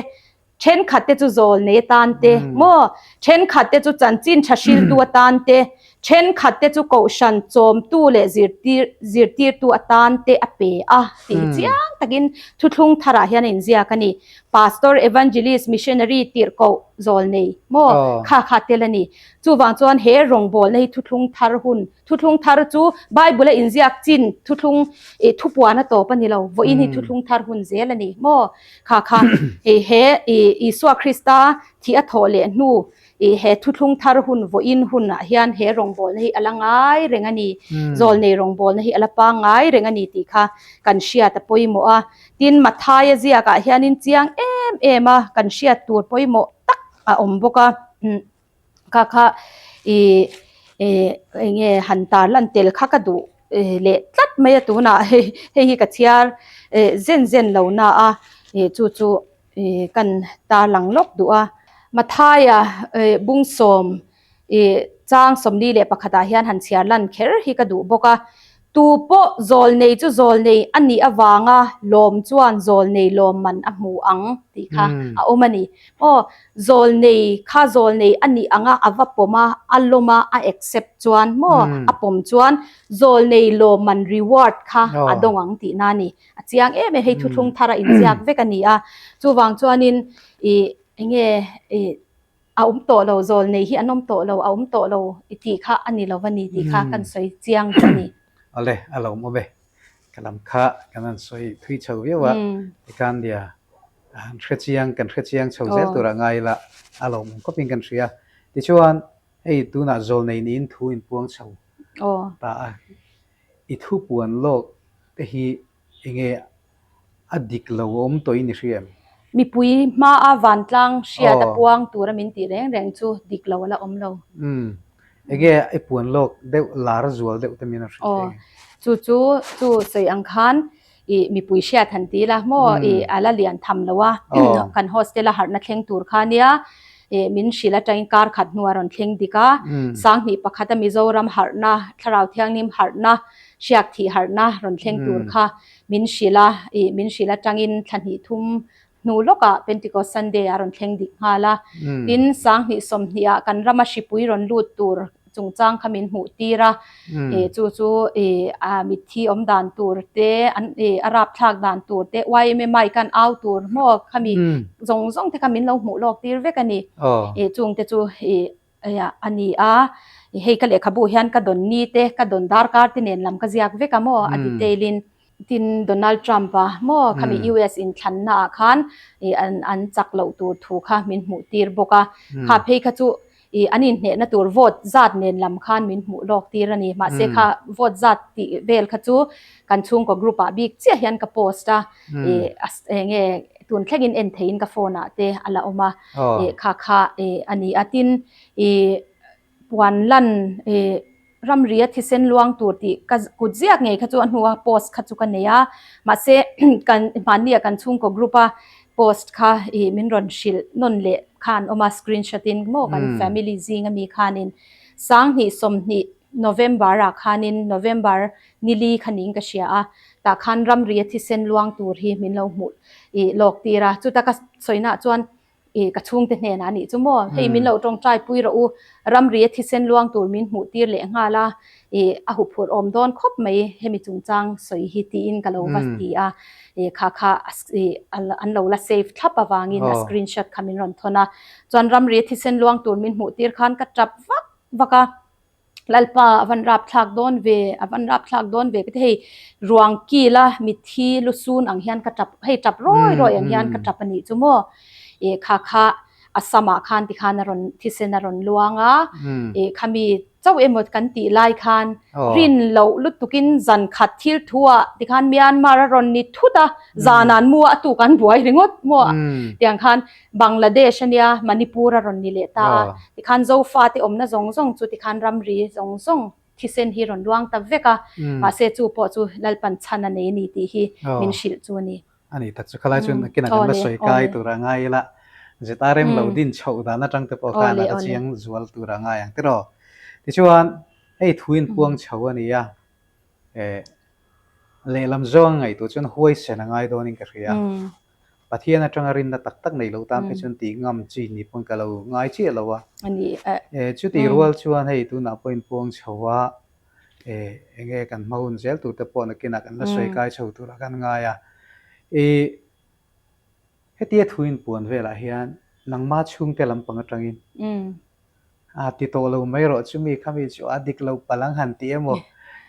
Thenkhatte chu zawlnei atan te maw, thenkhatte chu chanchin tha hriltu atan te, thenkhatte chu kohhran chawmtu leh zirtir zirtirtu atan te a pe a tih hi chiang takin thuthlung tharah hian a inziak a ni. Pastor, Evangelist, Missionary, tirhkoh, zawlnei maw kha kha tel a ni. Chuvang chuan he rawngbawlna hi thuthlung thar hun Thuthlung thar chu Bible a inziak chin thuthlung ih thupuan a tawp a ni lo, vawiin hi thuthlung thar hun zel a ni maw? Kha kha ih he ih Isua Krista thih a thawh leh hnu ih he thuthlung thar hun vawiin hunah hian he rawngbawlna hi a la ngai reng a ni, zawlnei rawngbawlna hi a la pangngai reng a ni tih kha kan hriat a pawimawh a. Tin, Mathaia ziakah hianin chiang em em a kan hriat tur pawimawh tak a awm bawk a. Kha kha i eng nge han tar lan tel kha ka duh leh tlat mai a tunah hei hei hi ka chhiar zen zen lo na a chu chu kan tar lang lawk duh a. Mathaia bungsawm chang 41 ah hian han chhiar lan kher hi ka duh bawk a. Tu pawh zawlnei chu zawlnei a nih avanga lawm chuan zawlnei lawmman a hmu ang tih kha a awm a ni. Aw, zawlnei kha zawlnei a nih anga a va pawm a, a lawm a, a accept chuan maw, a pawm chuan zawlnei lawmman reward kha a dawng ang tihna a ni. A chiang em em, hei thuthlung thar a inziak vek a ni a. Chuvang chuanin ih enge ih. A awm tawh lo, zawlnei hi an awm tawh lo, a awm tawh lo i tih kha a ni lo a ni tih kha kan sawi chiang duh a ni.
Awle, a lo awm e. Ka lam kha kan han sawi thui chho viau a, tikhan nia han hre chiang, kan hre chiang chho zel turah ngai ila a lo awm khawpin kan hria. Tichuan, hei tunah zawlnei niin thu inpuang chho ta a, i thupuan lawk te hi Enge a dik lo awm tawh in i hria em?
Mipui hmaa vantlang hriat a puang tura min tih reng reng chu dik lo a la awm lo.
Umm. Enge i puan lawk deuh lar zual deuh te min a hrilh thei nge?
Chu chu chu sawi ang khan i mipui hriat han ti la maw i a la lian tham lo a kan hostel a harhna thleng tur kha nia i min hrilh atangin kar khat hnu a rawn thleng dik a 2001 a Mizoram harhna Thlarau Thianghlim harhna Hriak thih harhna rawn thleng tur kha min hrilh a, ih min hrilh atangin thla hnih thum hnu lawkah Pentecost Sunday a rawn thleng dik nghal a. Tin, 2020 ah kan rama hripui rawn lut tur chungchang kha min hmuh tir a, ih chu chu ih a mitthi awm dan tur te, an ih a rapthlak dan tur te, YMMI khan au tur maw khami zawng zawng te kha min lo hmuh lawk tir vek a ni. Ih chungte chu ih a ni a, hei ka lehkhabu hian ka dawn ni te, ka dawn darkar te nen lam ka ziak vek a maw a detail in. Tin Donald Trump a maw khami US inthlanna ah khan an an chak loh tur thu kha min hmuh tir bawk a, kha phei kha chu I an inhnehna tur vote zat nen lam khan min hmuh lawk tir a ni. Mahse kha vote zat tih vel kha chu kan chhungkaw group ah bik chiah hian ka post a, i eng nge tun thlengin en theiin ka phone ah te a la awm a, i kha kha i a ni a. Tin, i puan lan i ramri a thisen luang tur tih ka kut ziak ngei kha chu a hnua post kha chu ka nei a, mahse kan hmanni ah kan chhungkaw group a post kha ih min rawn hrilh nawn leh kha an awm a screenshot in maw kan family zing ami khanin sanghnih 20 November ah khanin November nili kha niin ka hria a tah khan ramri a thisen luang tur hi min lo hmuh ih lawk tir a chuta ka sawina ah chuan I ka chhungte hnenah a nih chu maw? Hei min lo tawngtai pui rawh u, ramri a thisen luang tur min hmuh tir leh nghal a, i a huphurh awm dawn khawp mai hemi chungchang sawi hi tiin ka lo va ti a, i kha kha i an lo la save thlap avangin a screenshot kha min rawn thawn a, chuan ramri a thisen luang tur min hmuh tir khan ka tap vak vak a. Lalpa a van rap thlak dawn ve, a van rap thlak dawn ve ka ti hei ruang kila mitthi lusun ang hian ka tap hei tap rawi rawi ang hian ka tap a nih chu maw ih kha kha a samah khan tikhan a rawn thisen a rawn luang a ih khami chauh emaw kan tih lai khan rin loh lutukin zan khat thil thu ah tikhan Myanmar a rawn ni thut a zan an mu a a tuk an buai ringawt maw tiang khan Bangladesh a nia, Manipur a rawn ni leh ta a, tikhan Zofa te awmna zawng zawng chu tikhan ramri zawng zawng thisen hi rawn luang ta vek a, mahse chu pawh chu Lalpan chhan a nei a ni tih hi min hrilh chu a ni.
A ni tak chu khalai chuan nakinah kan la sawi kai tur a ngai ila, ZRM lo din chhoh dan atang te pawh khan a la chiang zual tur a ngai ang tiraw. Tichuan hei thu inpuang chho a ni a, eh lehlam zawng a ngaihtuah chuan huaisen a ngai dawnin ka hria. Pathian atanga rinna tak tak nei lo tan phei chuan tih ngam chi ni pawn ka lo ngai chiah lo a. E chutih rual chuan hei tunah pawh inpuang chho a, e enge kan hma hun zel tur te pawh nakinah kan la sawi kai chho turah kan ngai a. I hetia thu inpuan velah hian nangma chhungte lampang atangin a ti tawh lo mai rawh chumi khami chu a dik lo palh ang han ti emaw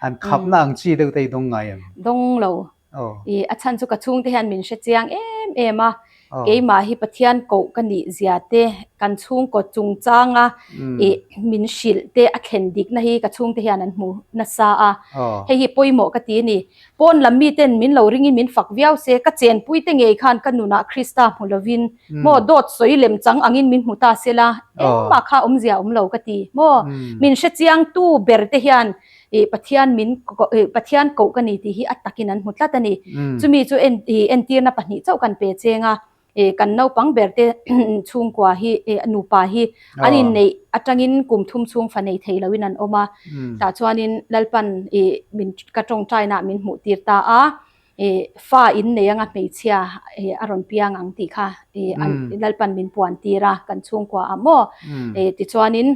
han khapna ang chi deuh te i dawng ngai em?
Dawng lo. I a chhan chu ka chhungte hian min hre chiang em em a, keimah hi Pathian koh ka nih zia te, kan chhungkaw chungchanga i min hrilh te a thlen dikna hi ka chhungte hian an hmu nasa a, hei hi pawimawh ka ti a ni. Pawn lam miten min lo ringin min fak viau se, ka chenpui te ngei khan ka nunah Krista hmu lovin maw dawt sawi lem chang angin min hmu ta sela, engmah kha awmzia awm lo ka ti maw? Min hre chiangtu ber te hian ih Pathian min ih Pathian koh ka ni tih hi a takin an hmu tlat a ni. Chumi chu en ih entirna pahnih chauh kan pe cheng a, ih kan naupang ber te chhungkua hi ih nupa hi an inneih atangin kum thum chhung fa nei thei loin an awm a, tah chuanin Lalpan ih min ka tawngtainaah min hmuh tir ta a, ih fa innei anga hmeichhia ih a rawn piang ang tih kha ih Lalpan min puan tir a kan chhungkua ah maw ih tichuanin.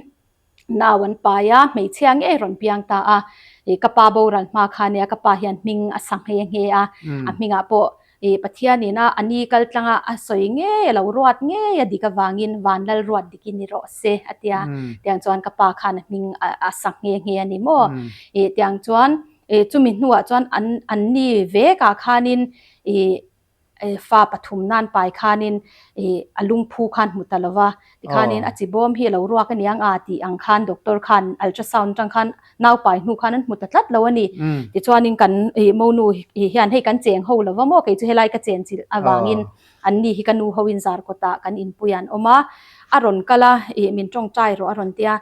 Nau an pai a, hmeichhia ngei rawn piang ta a, ih ka pa boral hma kha nia ka pa hian hming a sa nghe nghe a, a hmingah pawh ih Pathianin a a ni kal tlanga a sawi ngei a lo ruat ngei a dik avangin Vanlal ruat dikin ni rawh se a tia, tiang chuan ka pa khan a hming a sa nghe nghe a ni maw? Ih tiang chuan ih chumi hnuah chuan an an ni vekah khanin ih Fa pathum nan pai khanin ih a lungphu khan hmu ta lo va, tikhanin a chi bawm hi a lo ruak aniang a tih ang khan doctor khan ultrasound atang khan nau pai hnu khan an hmu ta tlat lo a ni. Tichuanin kan ih monu hian hei kan cheng ho lo va maw kei chu helai ka chen chilh avangin an ni hi ka nu hoin zar kawtah kan inpui an awm a, a rawn kal a ih min tawngtai rawh a rawn tia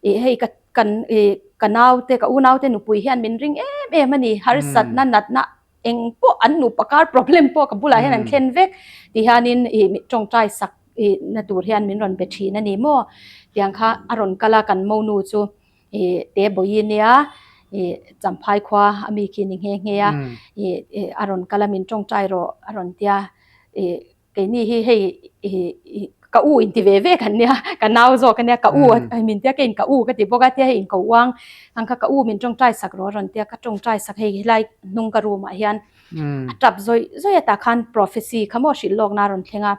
ih hei ka kan ih ka naute ka unaute nupui hian min ring em em a ni harsatna natna Eng pawh an nupa kar problem pawh ka bulah hian an thlen vek ti hianin ih tawngtai sak ih na tur hian min rawn be thin a ni maw tiang kha a rawn kal a kan monu chu ih te bawi nia ih champhai khua a mi khi ni nghe nghe a ih a rawn kal a min tawngtai rawh a rawn tia ih Keini hi hei i ka u inti ve ve kan nia, ka nau zawk ania, ka u min tia keiin ka u ka ti bawk a, tia hei inko uang ang kha ka u min tawngtai sak rawh a rawn tia, ka tawngtai sak hei helai hnung ka room ah hian a tap zawih zawih a tah khan prophecy kha maw hrilh lawkna a rawn thleng a,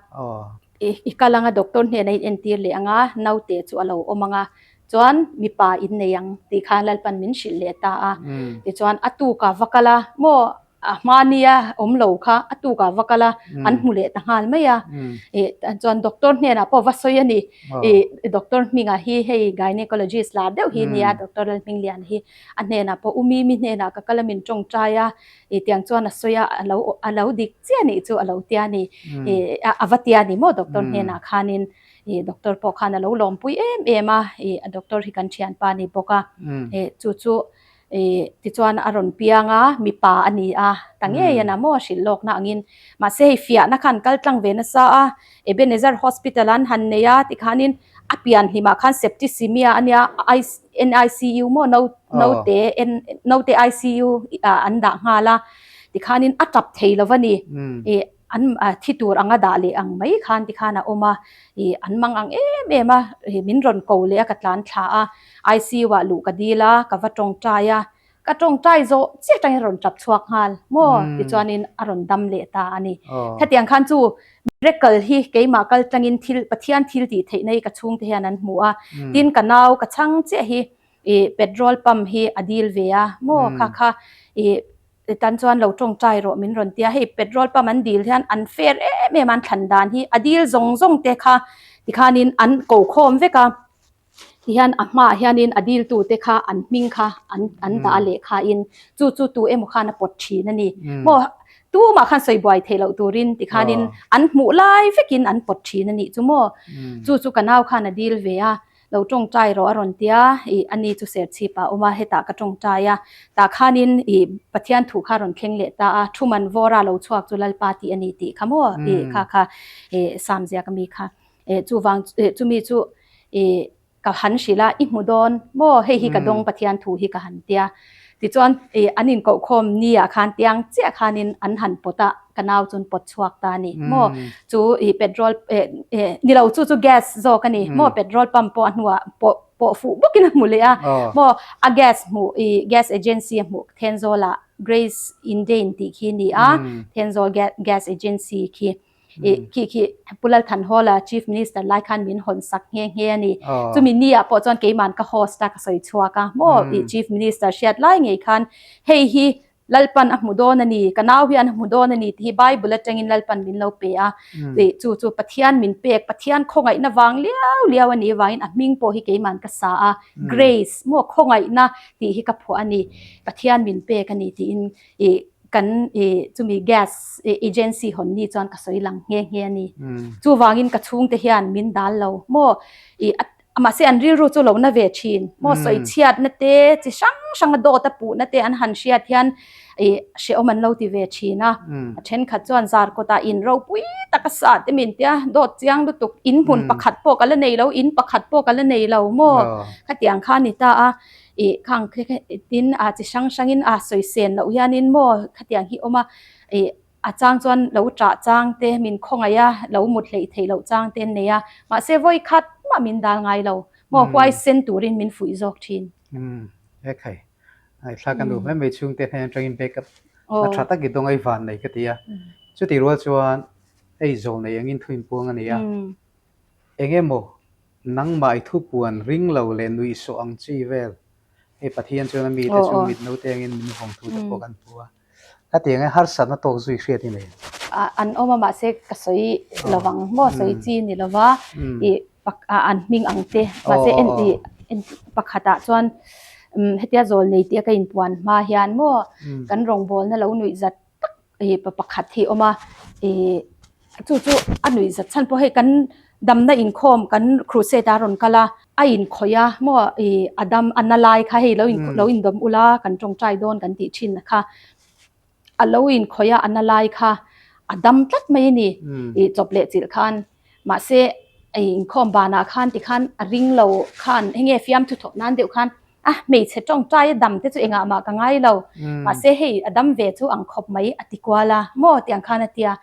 i kal anga doctor hnenah in entir leh anga naute chu a lo awm anga chuan mipa in nei ang tih khan Lalpan min hrilh leh ta a, tichuan a tuk a va kal a maw. A hmania awm lo kha a tukah va kal a, an hmu leh ta nghal mai a. Ih chuan doctor hnenah pawh va sawi a ni. Ih doctor hmingah hi hei gynecologist lar deuh hi nia Doctor Lalhminglian hi a hnenah pawh u Mimi hnenah ka kal a min tawngtai a, ih tiang chuan a sawi a, a lo a lo dik chiah nih chu a lo tia ni. Ih a va tia ni maw doctor hnenah khanin ih doctor pawh khan a lo lawmpui em em a, ih a doctor hi kan thianpa a ni bawk a. Ih chu chu Ih tichuan a rawn piang a, mipa a ni a, ta ngei a na maw hrilh lawkna angin. Mahse hei fiahna khan kal tlang ve nasa a, Ebenezer Hospital an han nei a tikhanin a pian hlimah khan septicemia a nia, NICU maw naute naute ICU ah an dah nghal a, tikhanin a tap thei lo va ni. Ih an thi tur anga dah leh ang mai khan tikhan a awm a, ih an mang ang em em a, ih min rawn ko leh a ka tlan thla a. ICU ah luh ka dil a, ka va tawngtai a, ka tawngtai zawh chiah atangin a rawn tap chhuak nghal maw tichuanin a rawn dam leh ta a ni. Hetiang khan chu miracle hi keimah kal tlangin thil Pathian thil tih theihna hi ka chhungte hian an hmu a, tin ka nau ka chhang chiah hi ih petrol pump hi a dil ve a maw kha kha ih Tan chuan lo tawngtai rawh min rawn tia, hei petrol pump an dil hian an fair em em a an thlan dan hi a dil zawng zawng te kha tikhanin an ko khawm vek a. Tihian a hmaah hianin a diltute kha an hming kha an an dah a lehkhain chu chu tu emaw khan a pawt thin a ni. Maw tumah khan sawi buai theih loh turin tikhanin an hmuh lai vekin an pawt thin a nih chu maw. Chu chu ka nau khan a dil ve a, lo tawngtai rawh a rawn tia, ih ani chu serchhip ah a awm a, hetah ka tawngtai a, tah khanin ih Pathian thu kha a rawn thleng leh ta a, thu man vawra lo chhuak chu Lalpa tih a ni tih kha maw ih kha kha ih Samziaka mi kha. Eh chuvang eh chumi chu eh ka han hrilh a, i hmu dawn maw hei hi ka dawng Pathian thu hi ka han tia. Tichuan eh an inkohkhawm ni ah khan tiang chiah khanin an han pawt a, ka nau chuan pawt chhuak ta a ni maw. Chu ih petrol eh eh ni lo chu chu gas zawk a ni maw petrol pump pawh a hnuah pawh pawh fuh bawkin a hmu leh a maw a gas hmuh ih gas agency a hmuh Thenzawl ah Grace Indane tih khi a ni a Thenzawl gas agency khi. I khi khi Pu Lalthanhawla Chief Minister lai khan min hawn sak nghe nghe a ni. Chumi ni ah pawh chuan keiman ka host a ka sawi chhuak a maw i Chief Minister hriat lai ngei khan hei hi Lalpan a hmu dawn a ni, ka nau hian a hmu dawn a ni tih hi Bible atangin Lalpan min lo pe a. I chu chu Pathian min pek, Pathian khawngaihna vang liau liau a nih avangin a hming pawh hi keiman ka sa a, Grace maw khawngaihna tih hi ka phuah a ni, Pathian min pek a ni tiin i Kan i chumi gas agency hawn ni chuan ka sawi lang nghe nghe a ni. Chuvangin ka chhungte hian min dal lo maw i mahse an rilru chu lo na ve thin maw sawi chhiatna te chi hrang hranga dawt a puhna te an han hriat hian i hrehawm an lo ti ve thin a. A thenkhat chuan zar kawtah in ropui taka sa te min tia dawt chiang lutuk in hmun pakhat pawh ka la nei lo in pakhat pawh ka la nei lo maw khatiang kha a ni ta a. Ih khang khe khe tin a chi hrang hrangin a sawi sen loh hianin maw khatiang hi awm a, ih a chang chuan lo ṭah chang te min khawngaih a, lo mut hleih theih loh chang te an nei a, mahse vawi khat mah min dal ngai lo, maw huaisen turin min fuih zawk ṭhin.
Umm he khai, ngaihthlak a nuam hle mai chhungte hnen aṭangin backup a ṭha tak i dawng a i van nei ka ti a, chutih rual chuan hei zawl nei angin thu inpuang a ni a, eng emaw Nangmah i thupuan ring lo leh nuihsawh ang chi vel. Hei Pathian chuan a mite chu mit naute angin min vawng thu te pawh kan hmu a. Khatiang e harsatna tawk zui hriat i nei.
An awm a mahse ka sawi lovang maw sawi chi ni lova i an hming ang te mahse en i pakhatah chuan hetia zawl nei tia ka inpuan hma hian maw kan rawngbawlna lo nuih zat tak ih pa pakhat hi a awm a ih chu chu a nuih zat chhan pawh hei kan damna inkhawm kan crusade a rawn kal a a inkhawih a maw ih a dam a na lai kha hei lo in lo indawm ula kan tawngtai dawn kan tih thin kha a lo inkhawih a a na lai kha a dam tlat mai a ni ih chawp leh chilh khan mahse ih inkhawm banah khan tikhan a ring lo khan enge fiamthu thawh nan deuh khan A hmeichhe tawngtai a dam te chu engah mah ka ngai lo. Mahse hei a dam ve chu ang khawp mai a ti kual a maw tiang khan a tia.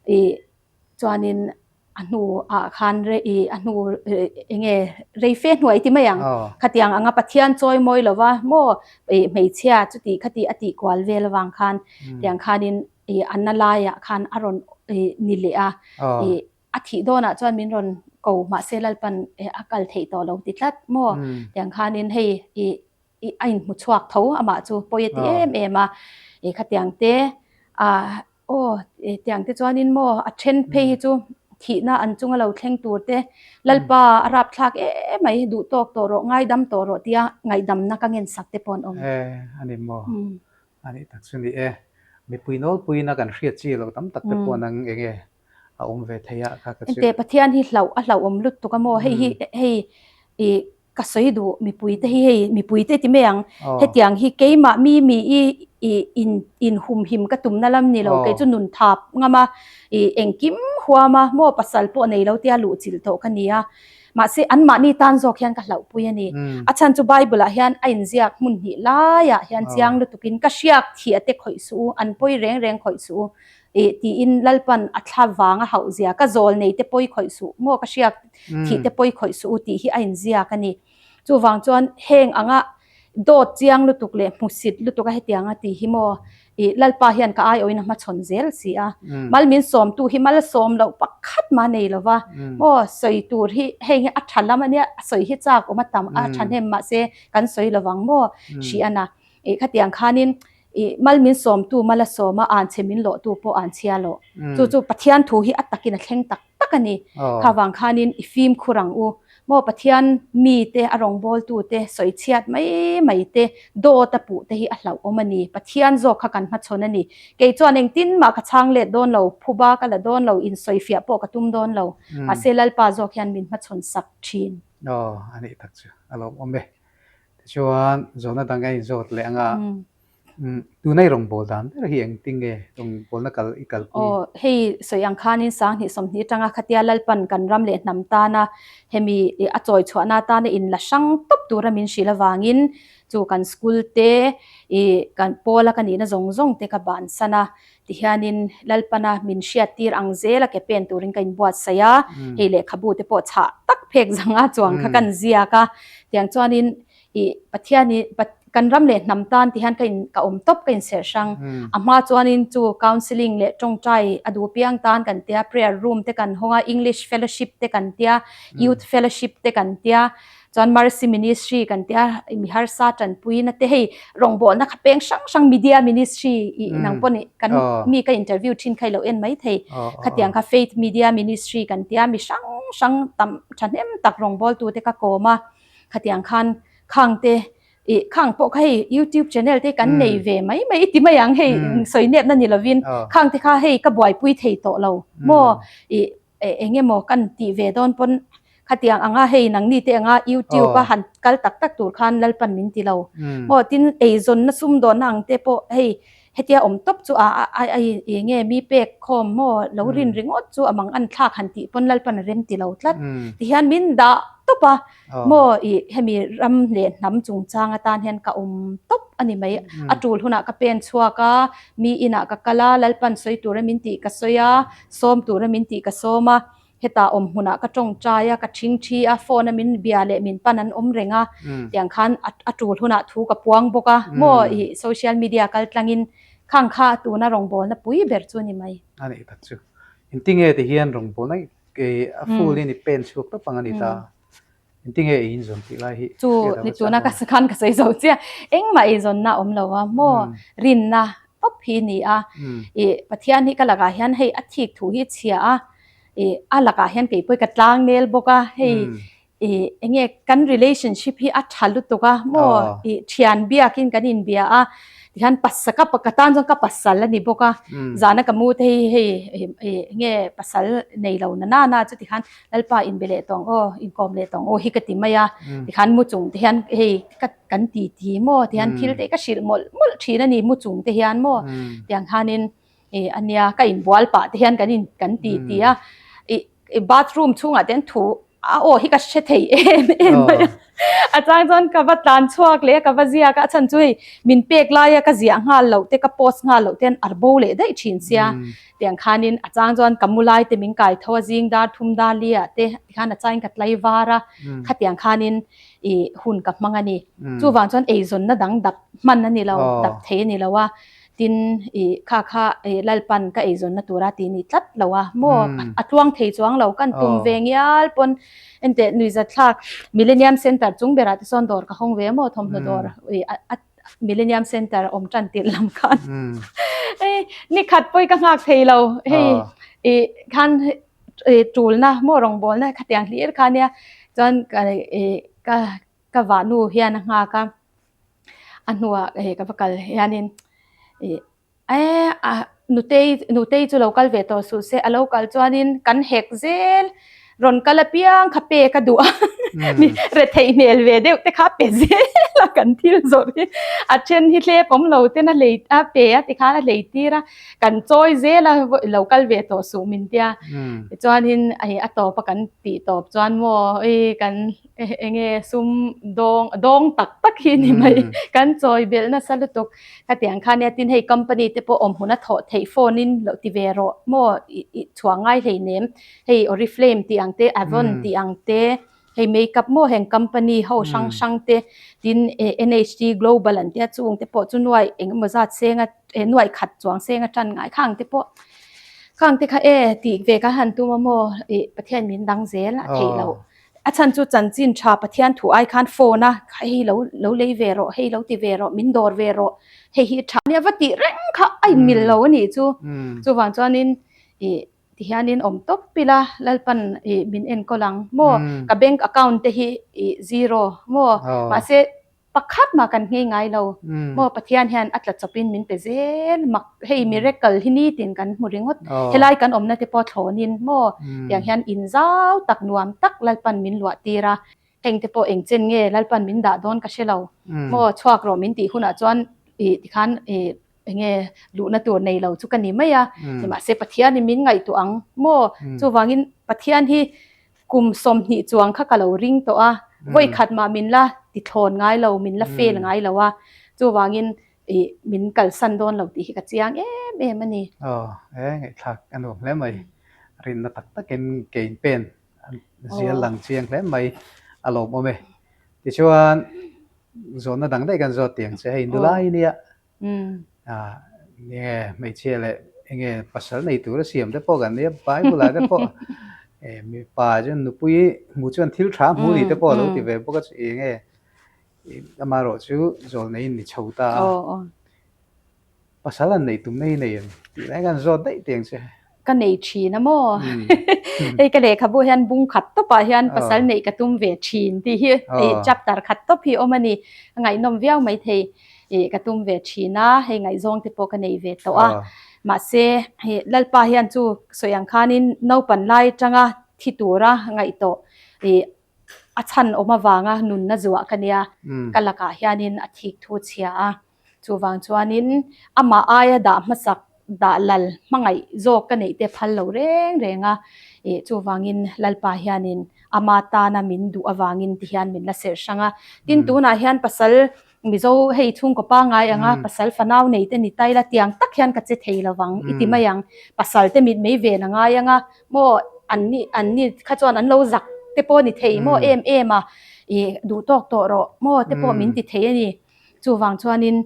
Ih chuanin a hnu ah khan rei ih a hnu enge rei fe hnuai ti mai ang. Khatiang anga Pathian chawi mawi lo va maw ih hmeichhia chuti khati a tih kual vel avang khan tiang khanin ih a na laiah khan a rawn ih ni leh a. Ih A thih dawnah chuan min rawn ko mahse Lalpan a kal theih tawh lo ti tlat maw? Tiang khanin hei i a inhmu chhuak tho amah chu pawi a ti em em a. E khatiang te a aw tiang te chuanin maw a then phei hi chu thihna an chunga lo thleng tur te Lalpa a rapthlak em mai duh tawk tawh rawh ngaidam tawh rawh tia ngaihdamna ka ngen sak te pawh an awm.
E a ni maw? A nih tak chu ni e. Mipui nawlpuiin a kan hriat chi loh tam tak te pawh nang eng nge a awm ve thei a kha ka chu.
Engteh Pathian hi hlauh a hlauhawm lutuk a maw? Hei hi hei i ka sawi duh mipui te hi hei mipui te ti mai ang hetiang hi keimah mi mi i i in in humhim ka tumna lam ni lo kei chu nun thap ngam a i engkim huam a maw pasal pawh nei lo tia luh chilh tawh ka ni a mahse anmahni tan zawk hian ka hlauhpui a ni a chhan chu bible ah hian a inziak hmun hnih laiah hian chiang lutukin ka hriak thih a te khawih suh u an pawi reng reng khawih suh u Ih tiin Lalpan a thla vang a hauh zia, ka zawl nei te pawi khawih suh maw, ka hriak thih te pawi khawih suh u tih hi a inziak a ni. Chuvang chuan heng anga dawt chiang lutuk leh hmusit lutuk a hetiang a tih hi maw ih Lalpa hian ka aiawhin a hmachhawn zel si a. Mal min sawmtu hi malsawm loh pakhat mah nei lo va, maw sawi tur hi heng hi a tha lam a nia, a sawi hi chak awm a tam a thahnem mahse kan sawi lo vang maw hriana. Ih khatiang khanin ih mal min sawmtu mal a sawm a, anchhe min lawhtu pawh anchhia lawh. Chu chu Pathian thu hi a takin a thleng tak tak a ni. Kha vang khanin i fimkhur ang u. Maw Pathian mite a rawngbawltu te sawi chhiat mai mai te dawt a puh te hi a hlauhawm a ni. Pathian zawk kha kan hmachhawn a ni. Kei chuan engtin mah ka chhang let dawn lo, phuba ka la dawn lo, insawifiah pawh ka tum dawn lo. Mahse Lalpa zawk hian min hmachhawn sak thin.
Aw, a nih tak chu a lawmawm e. Tichuan, zawhna dang a inzawt leh anga, tuna i rawngbâwl dan ber hi engtin nge rawngbâwlna kal i kalpui?
Aw, hei sawi ang khanin 20 20 atanga khatia Lalpan kan ram leh hnam tana hemi a chawi chhuahna atana inla hrang tawp tura min hrilh avangin chu kan school te, ih kan pawla ka nihna zawng zawng te ka bansan a, Tihianin Lalpana min hriattir ang zela ke pen turin ka inbuatsaih a, hei lehkhabu te pawh chhah tak phek zanga chuang kha kan ziak a. Tiang chuanin ih Pathian i kan ram leh hnam tan tihian ka in ka awm tawp ka inserh hrang. A hma chuanin chu counselling leh tawngtai a duh piang tan kan tia, prayer room te kan hawng a, English fellowship te kan tia, youth fellowship te kan tia, Chuan Mercy Ministry kan tia mi harsa tanpuina te hei rawngbawlna kha peng hrang hrang media ministry i nang pawh nih kan mi ka interview thin kha i lo en mai thei. Khatiang kha Faith Media Ministry kan tia mi hrang hrang tam thahnem tak rawngbawltu te ka kawm a. Khatiang khan khang te i khang pawh kha hei YouTube channel te kan nei ve mai mai i ti mai ang hei sawi nepna ni lovin khang te kha hei ka buaipui thei tawh lo maw i eng emaw kan tih ve dawn pawn khatiang anga hei nangni te anga YouTube a han kal tak tak tur khan Lalpan min ti lo. Maw tin eizawnna sumdawnna ang te pawh hei hetia awm tawp chu a a eng nge mi pek khawm maw lo rin ringawt chu a mang an thlak han tih pawn Lalpan a rem ti lo tlat. Tihian min dah tawp a maw i hemi ram leh hnam chungchang atan hian ka awm tawp a ni mai. A tul hunah ka pen chhuak a, mi inah ka kal a, Lalpan sawi tura min tih ka sawi a, sawm tura min tih ka sawm a, hetah awm hmunah ka tawngtai a, ka thingthi a, phone a min bia leh min pan an awm reng a, tiang khan a tul hunah thu ka puang bawk a, maw i social media kal tlangin khang kha tuna rawngbawlna pui ber chu a ni mai.
A nih tak chu. Engtinge ti hian rawngbawlna a full in i pen chhuak tawp ang a ni ta. Engtinge ei inzawn tih lai hi
Chu ni tuna ka khan ka sawi zo chiah. Engmah eizawnna a awm lo a maw rinna tawp hi a ni a. I Pathian hi ka lakah hian hei a thik thu hi a chhia a, i a lakah hian kei pawh hi ka tlang nel bawk a, hei i enge kan relationship hi a tha lutuk a maw i thian biakin kan inbia a, Tihian pasal ka ka tan chuan ka pasal a ni bawk a, zana ka mu te hi hei enge pasal nei lo na na na chu tikhan Lalpa inbe leh tawng aw, inkawm leh tawng aw hi ka ti mai a, tikhan mu chung te hian hei ka kan ti ti maw tihian thil te ka hrilh mawlh mawlh thin a ni mu chung te hian maw tiang khanin ih a nia ka inbual pah te hian kan in kan ti ti a, ih bathroom chhungah te hian thu a aw hi ka hre thei em em mai a a chang chuan ka va tlan chhuak leh a ka va ziak a a chhan chu hei min pek laia ka ziah nghal loh te ka post nghal loh te an ar bo leh daih thin sia tiang khanin a chang chuan ka mu lai te min kai tho a zing dar thum dar li ah te tikhan a changin ka tlai var a khatiang khanin ih hun ka hmang a ni chuvang chuan eizawnna dang dap hman a ni lo dap thei a ni lo a. Tin, i kha kha i Lalpan ka eizawnna tura ti ni tlat lo a, maw a tluang thei chuang lo, kan tum ve ngial pawn enteh nuihzat thlak Millennium Centre chung berah te sawn dawr ka hawng ve maw thawmhnaw dawr i a. Millennium Centre awm tan tirh lam khan hei ni khat pawh ka nghak thei lo hei ih khan ih tulna maw rawngbawlna khatiang hlir kha nia chuan ka ih ka ka vahnu hian a nghak a a hnuah hei ka va kal hianin ih E a Nutei Nutei chu lo kal ve tawh suh se, a lo kal chuanin kan hek zel, rawn kal apiang kha pe ka duh a, mi retheih hmel ve deuh te kha pe zel a kan thil zawrh hi, a then hi thlep awm lo ten a hlei a pe a tikhan a hlei tir a, kan chawi zel a lo kal ve tawh suh min tia, tichuanin hei a tawp a kan tih tawp chuan maw ei kan enge sum dawng dawng tak tak hi ni mai, kan chawi belh nasa lutuk. Khatiang kha nia tin hei company te pawh awm hun a thawh theih phone in loh ti ve rawh maw i chhuah ngai hlei nem hei oriflame tih ang te avon tih ang te hei makeup maw heng company ho hrang hrang te tin NHT global an tia chung te pawh chu nuai eng emaw zat seng a nuai khat chuang seng a tan ngai khang te pawh khang te kha e tih ve kan han tum a maw i Pathian min dang zel a theih loh. A chhan chu chanchin tha Pathian thu ai khan phone a, hei lo lo lei ve rawh, hei lo ti ve rawh, min dawr ve rawh, hei hi tha nia va tih reng kha a inmil lo a nih chu. Chuvang chuanin ih tihianin awm tawp ila Lalpan ih min enkawl ang maw, ka bank account te hi ih zero maw, mahse Pakhat mah kan nghei ngai lo. Maw Pathian hian a tla chawpin min pe zel mak. Hei miracle hi nitin kan hmu ringawt. Helai kan awmna te pawh thlawnin maw tiang hian in zau tak nuam tak Lalpan min luah tir a. Heng te pawh eng chen nge Lalpan min dah dawn ka hre lo. Maw chhuak rawh min tih hunah chuan ih tikhan ih enge luhna tur nei lo chu ka ni mai a. Mahse Pathianin min ngaihtuah ang maw chuvangin Pathian hi Kum 20 chuang kha ka lo ring tawh a, vawi khat mah min la ti thlawn ngai lo, min la fail ngai lo a, chuvangin ih min kalsan dawn lo tih hi ka chiang em em a ni.
Aw, e ngaihthlak a nuam hle mai. Rinna tak takin kein pen zial lang chiang hle mai a lawmawm e. Tichuan zawhna dang daih kan zawt tiang che, hei nulai nia Nge hmeichhia leh enge pasal nei tura siam te pawh kan nia, Bible ah te pawh mipa chuan nupui hmu chuan thil tha hmu ni te pawh a lo ti ve bawk a, enge amaherawh chu zawl neiin ni chho ta a. Pasal an neih tumna hi nei em tih lai khan zawt daih teng che.
Ka nei thin a maw? Hei ka lehkhabu hian bung khat tawpah hian pasal neih ka tum ve thin tih hi chapter khat tawp hi awm a ni. A ngaihnawm viau maithei ih ka tum ve thin a, hei ngaihzawng te pawh ka nei ve tawh a. Mahse Lalpa hian chu sawi ang khanin naupan lai atanga thi tura ngaih tawh ih a chhan awm avanga nunna zuah ka nia. Ka lakah hianin a thik thu chhia a. Chuvang chuanin amah aia dah hmasak dah lal hmangaih zawk ka neih te phal lo reng reng a, ih chuvangin Lalpa hianin ama tana min duh avangin ti hian min la serh hrang a. Tin tunah hian pasal Mizo hei chhungkaw pangngai anga pasal fanau nei te ni ta ila tiang tak hian ka che thei lovang i ti mai ang. Pasal te mit mei ven a ngai anga maw an ni an ni kha chuan an lo zak te pawh ni thei maw em em a ih duh tawk tawh rawh maw te pawh min ti thei a ni. Chuvang chuanin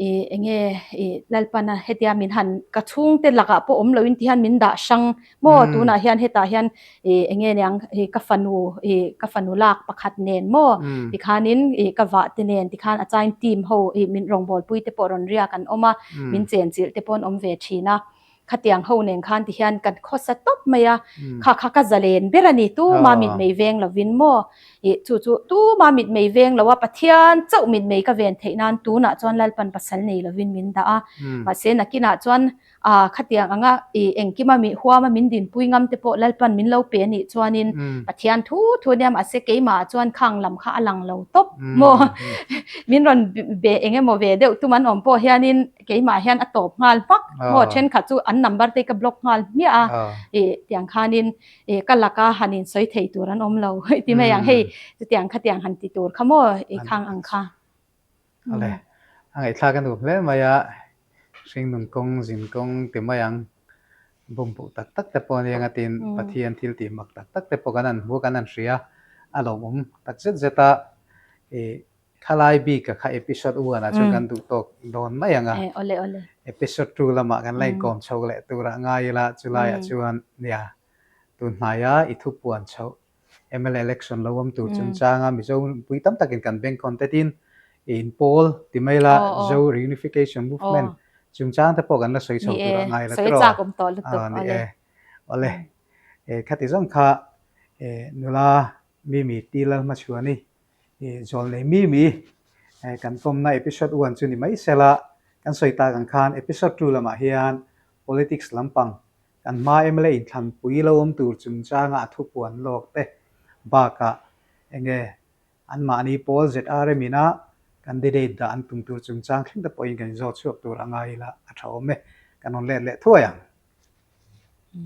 ih enge ih Lalpana hetia min han ka chhungte lakah pawh awm loin ti hian min dah hrang maw tunah hian hetah hian ih enge niang ih ka fanu ih ka fanu lak pakhat nen maw tikhanin ih ka vah te nen tikhan a chain team ho ih min rawngbawlpui te pawh rawn riak an awm a min chenchilh te pawh an awm ve thin a. Khatiang ho nen khan ti hian kan khawsa tawp mai a, kha kha ka zalen ber a ni, tuma mitmei veng lovin maw? Ih chu chu tuma mitmei veng lo a, Pathian chauh mitmei ka ven theih nan tunah chuan Lalpan pasal nei lovin min dah a, mahse nakinah chuan ah khatiang anga ih engkima mi huama min dinpui ngam te pawh Lalpan min lo pe a nih chuanin Pathian thu thu ania mahse keimah chuan khang lam kha a lang lo tawp maw? Min rawn be eng emaw ve deuh tum an awm pawh hianin keimah hian a tawp nghal hmak maw thenkhat chu an number te ka block nghal hmiah a ih tiang khanin ih ka laka han in sawi thei tur an awm lo ti mai ang hei chutiang khatiang han ti tur kha maw ih khang ang kha.
Awle a ngaihthlak a nuam hle mai a hringnun kawng zin kawng ti mai ang bumpuh tak tak te pawh ania ngatin Pathian thil tih mak tak tak te pawh kan han hmu a kan han hria a lawmawm tak zet zet a ih Khalai bika kha episode one ah chuan kan duh tawk dawn mai ang a. Episode 2 lamah kan la inkawm chho leh turah ngai ila chulaiah chuan nia tun hnaia i thupuan chhoh mla election lo awm tur chungchanga Mizo mipui tam takin kan bengkhawn tetin. Inpawl ti mai la Zo Reunification Movement chungchang te pawh kan la sawi chho tur a ngai la tiraw? Ni e, awle khati zawng kha nula Mimi Ti Lalhmachhuani Zawlnei Mimi kan pawmna episode one chu ni mai sela kan sawi tak ang khan episode two lamah hian politics lampang kan hma mla inthlanpui lo awm tur chungchanga a thupuan lawk te bakah enge Anmahni pawl ZRM ina candidate dah an tum tur chungchang thleng te pawhin kan inzawt chhuak tur a ngai ila a tha awm e. Kan rawn let leh thuai ang.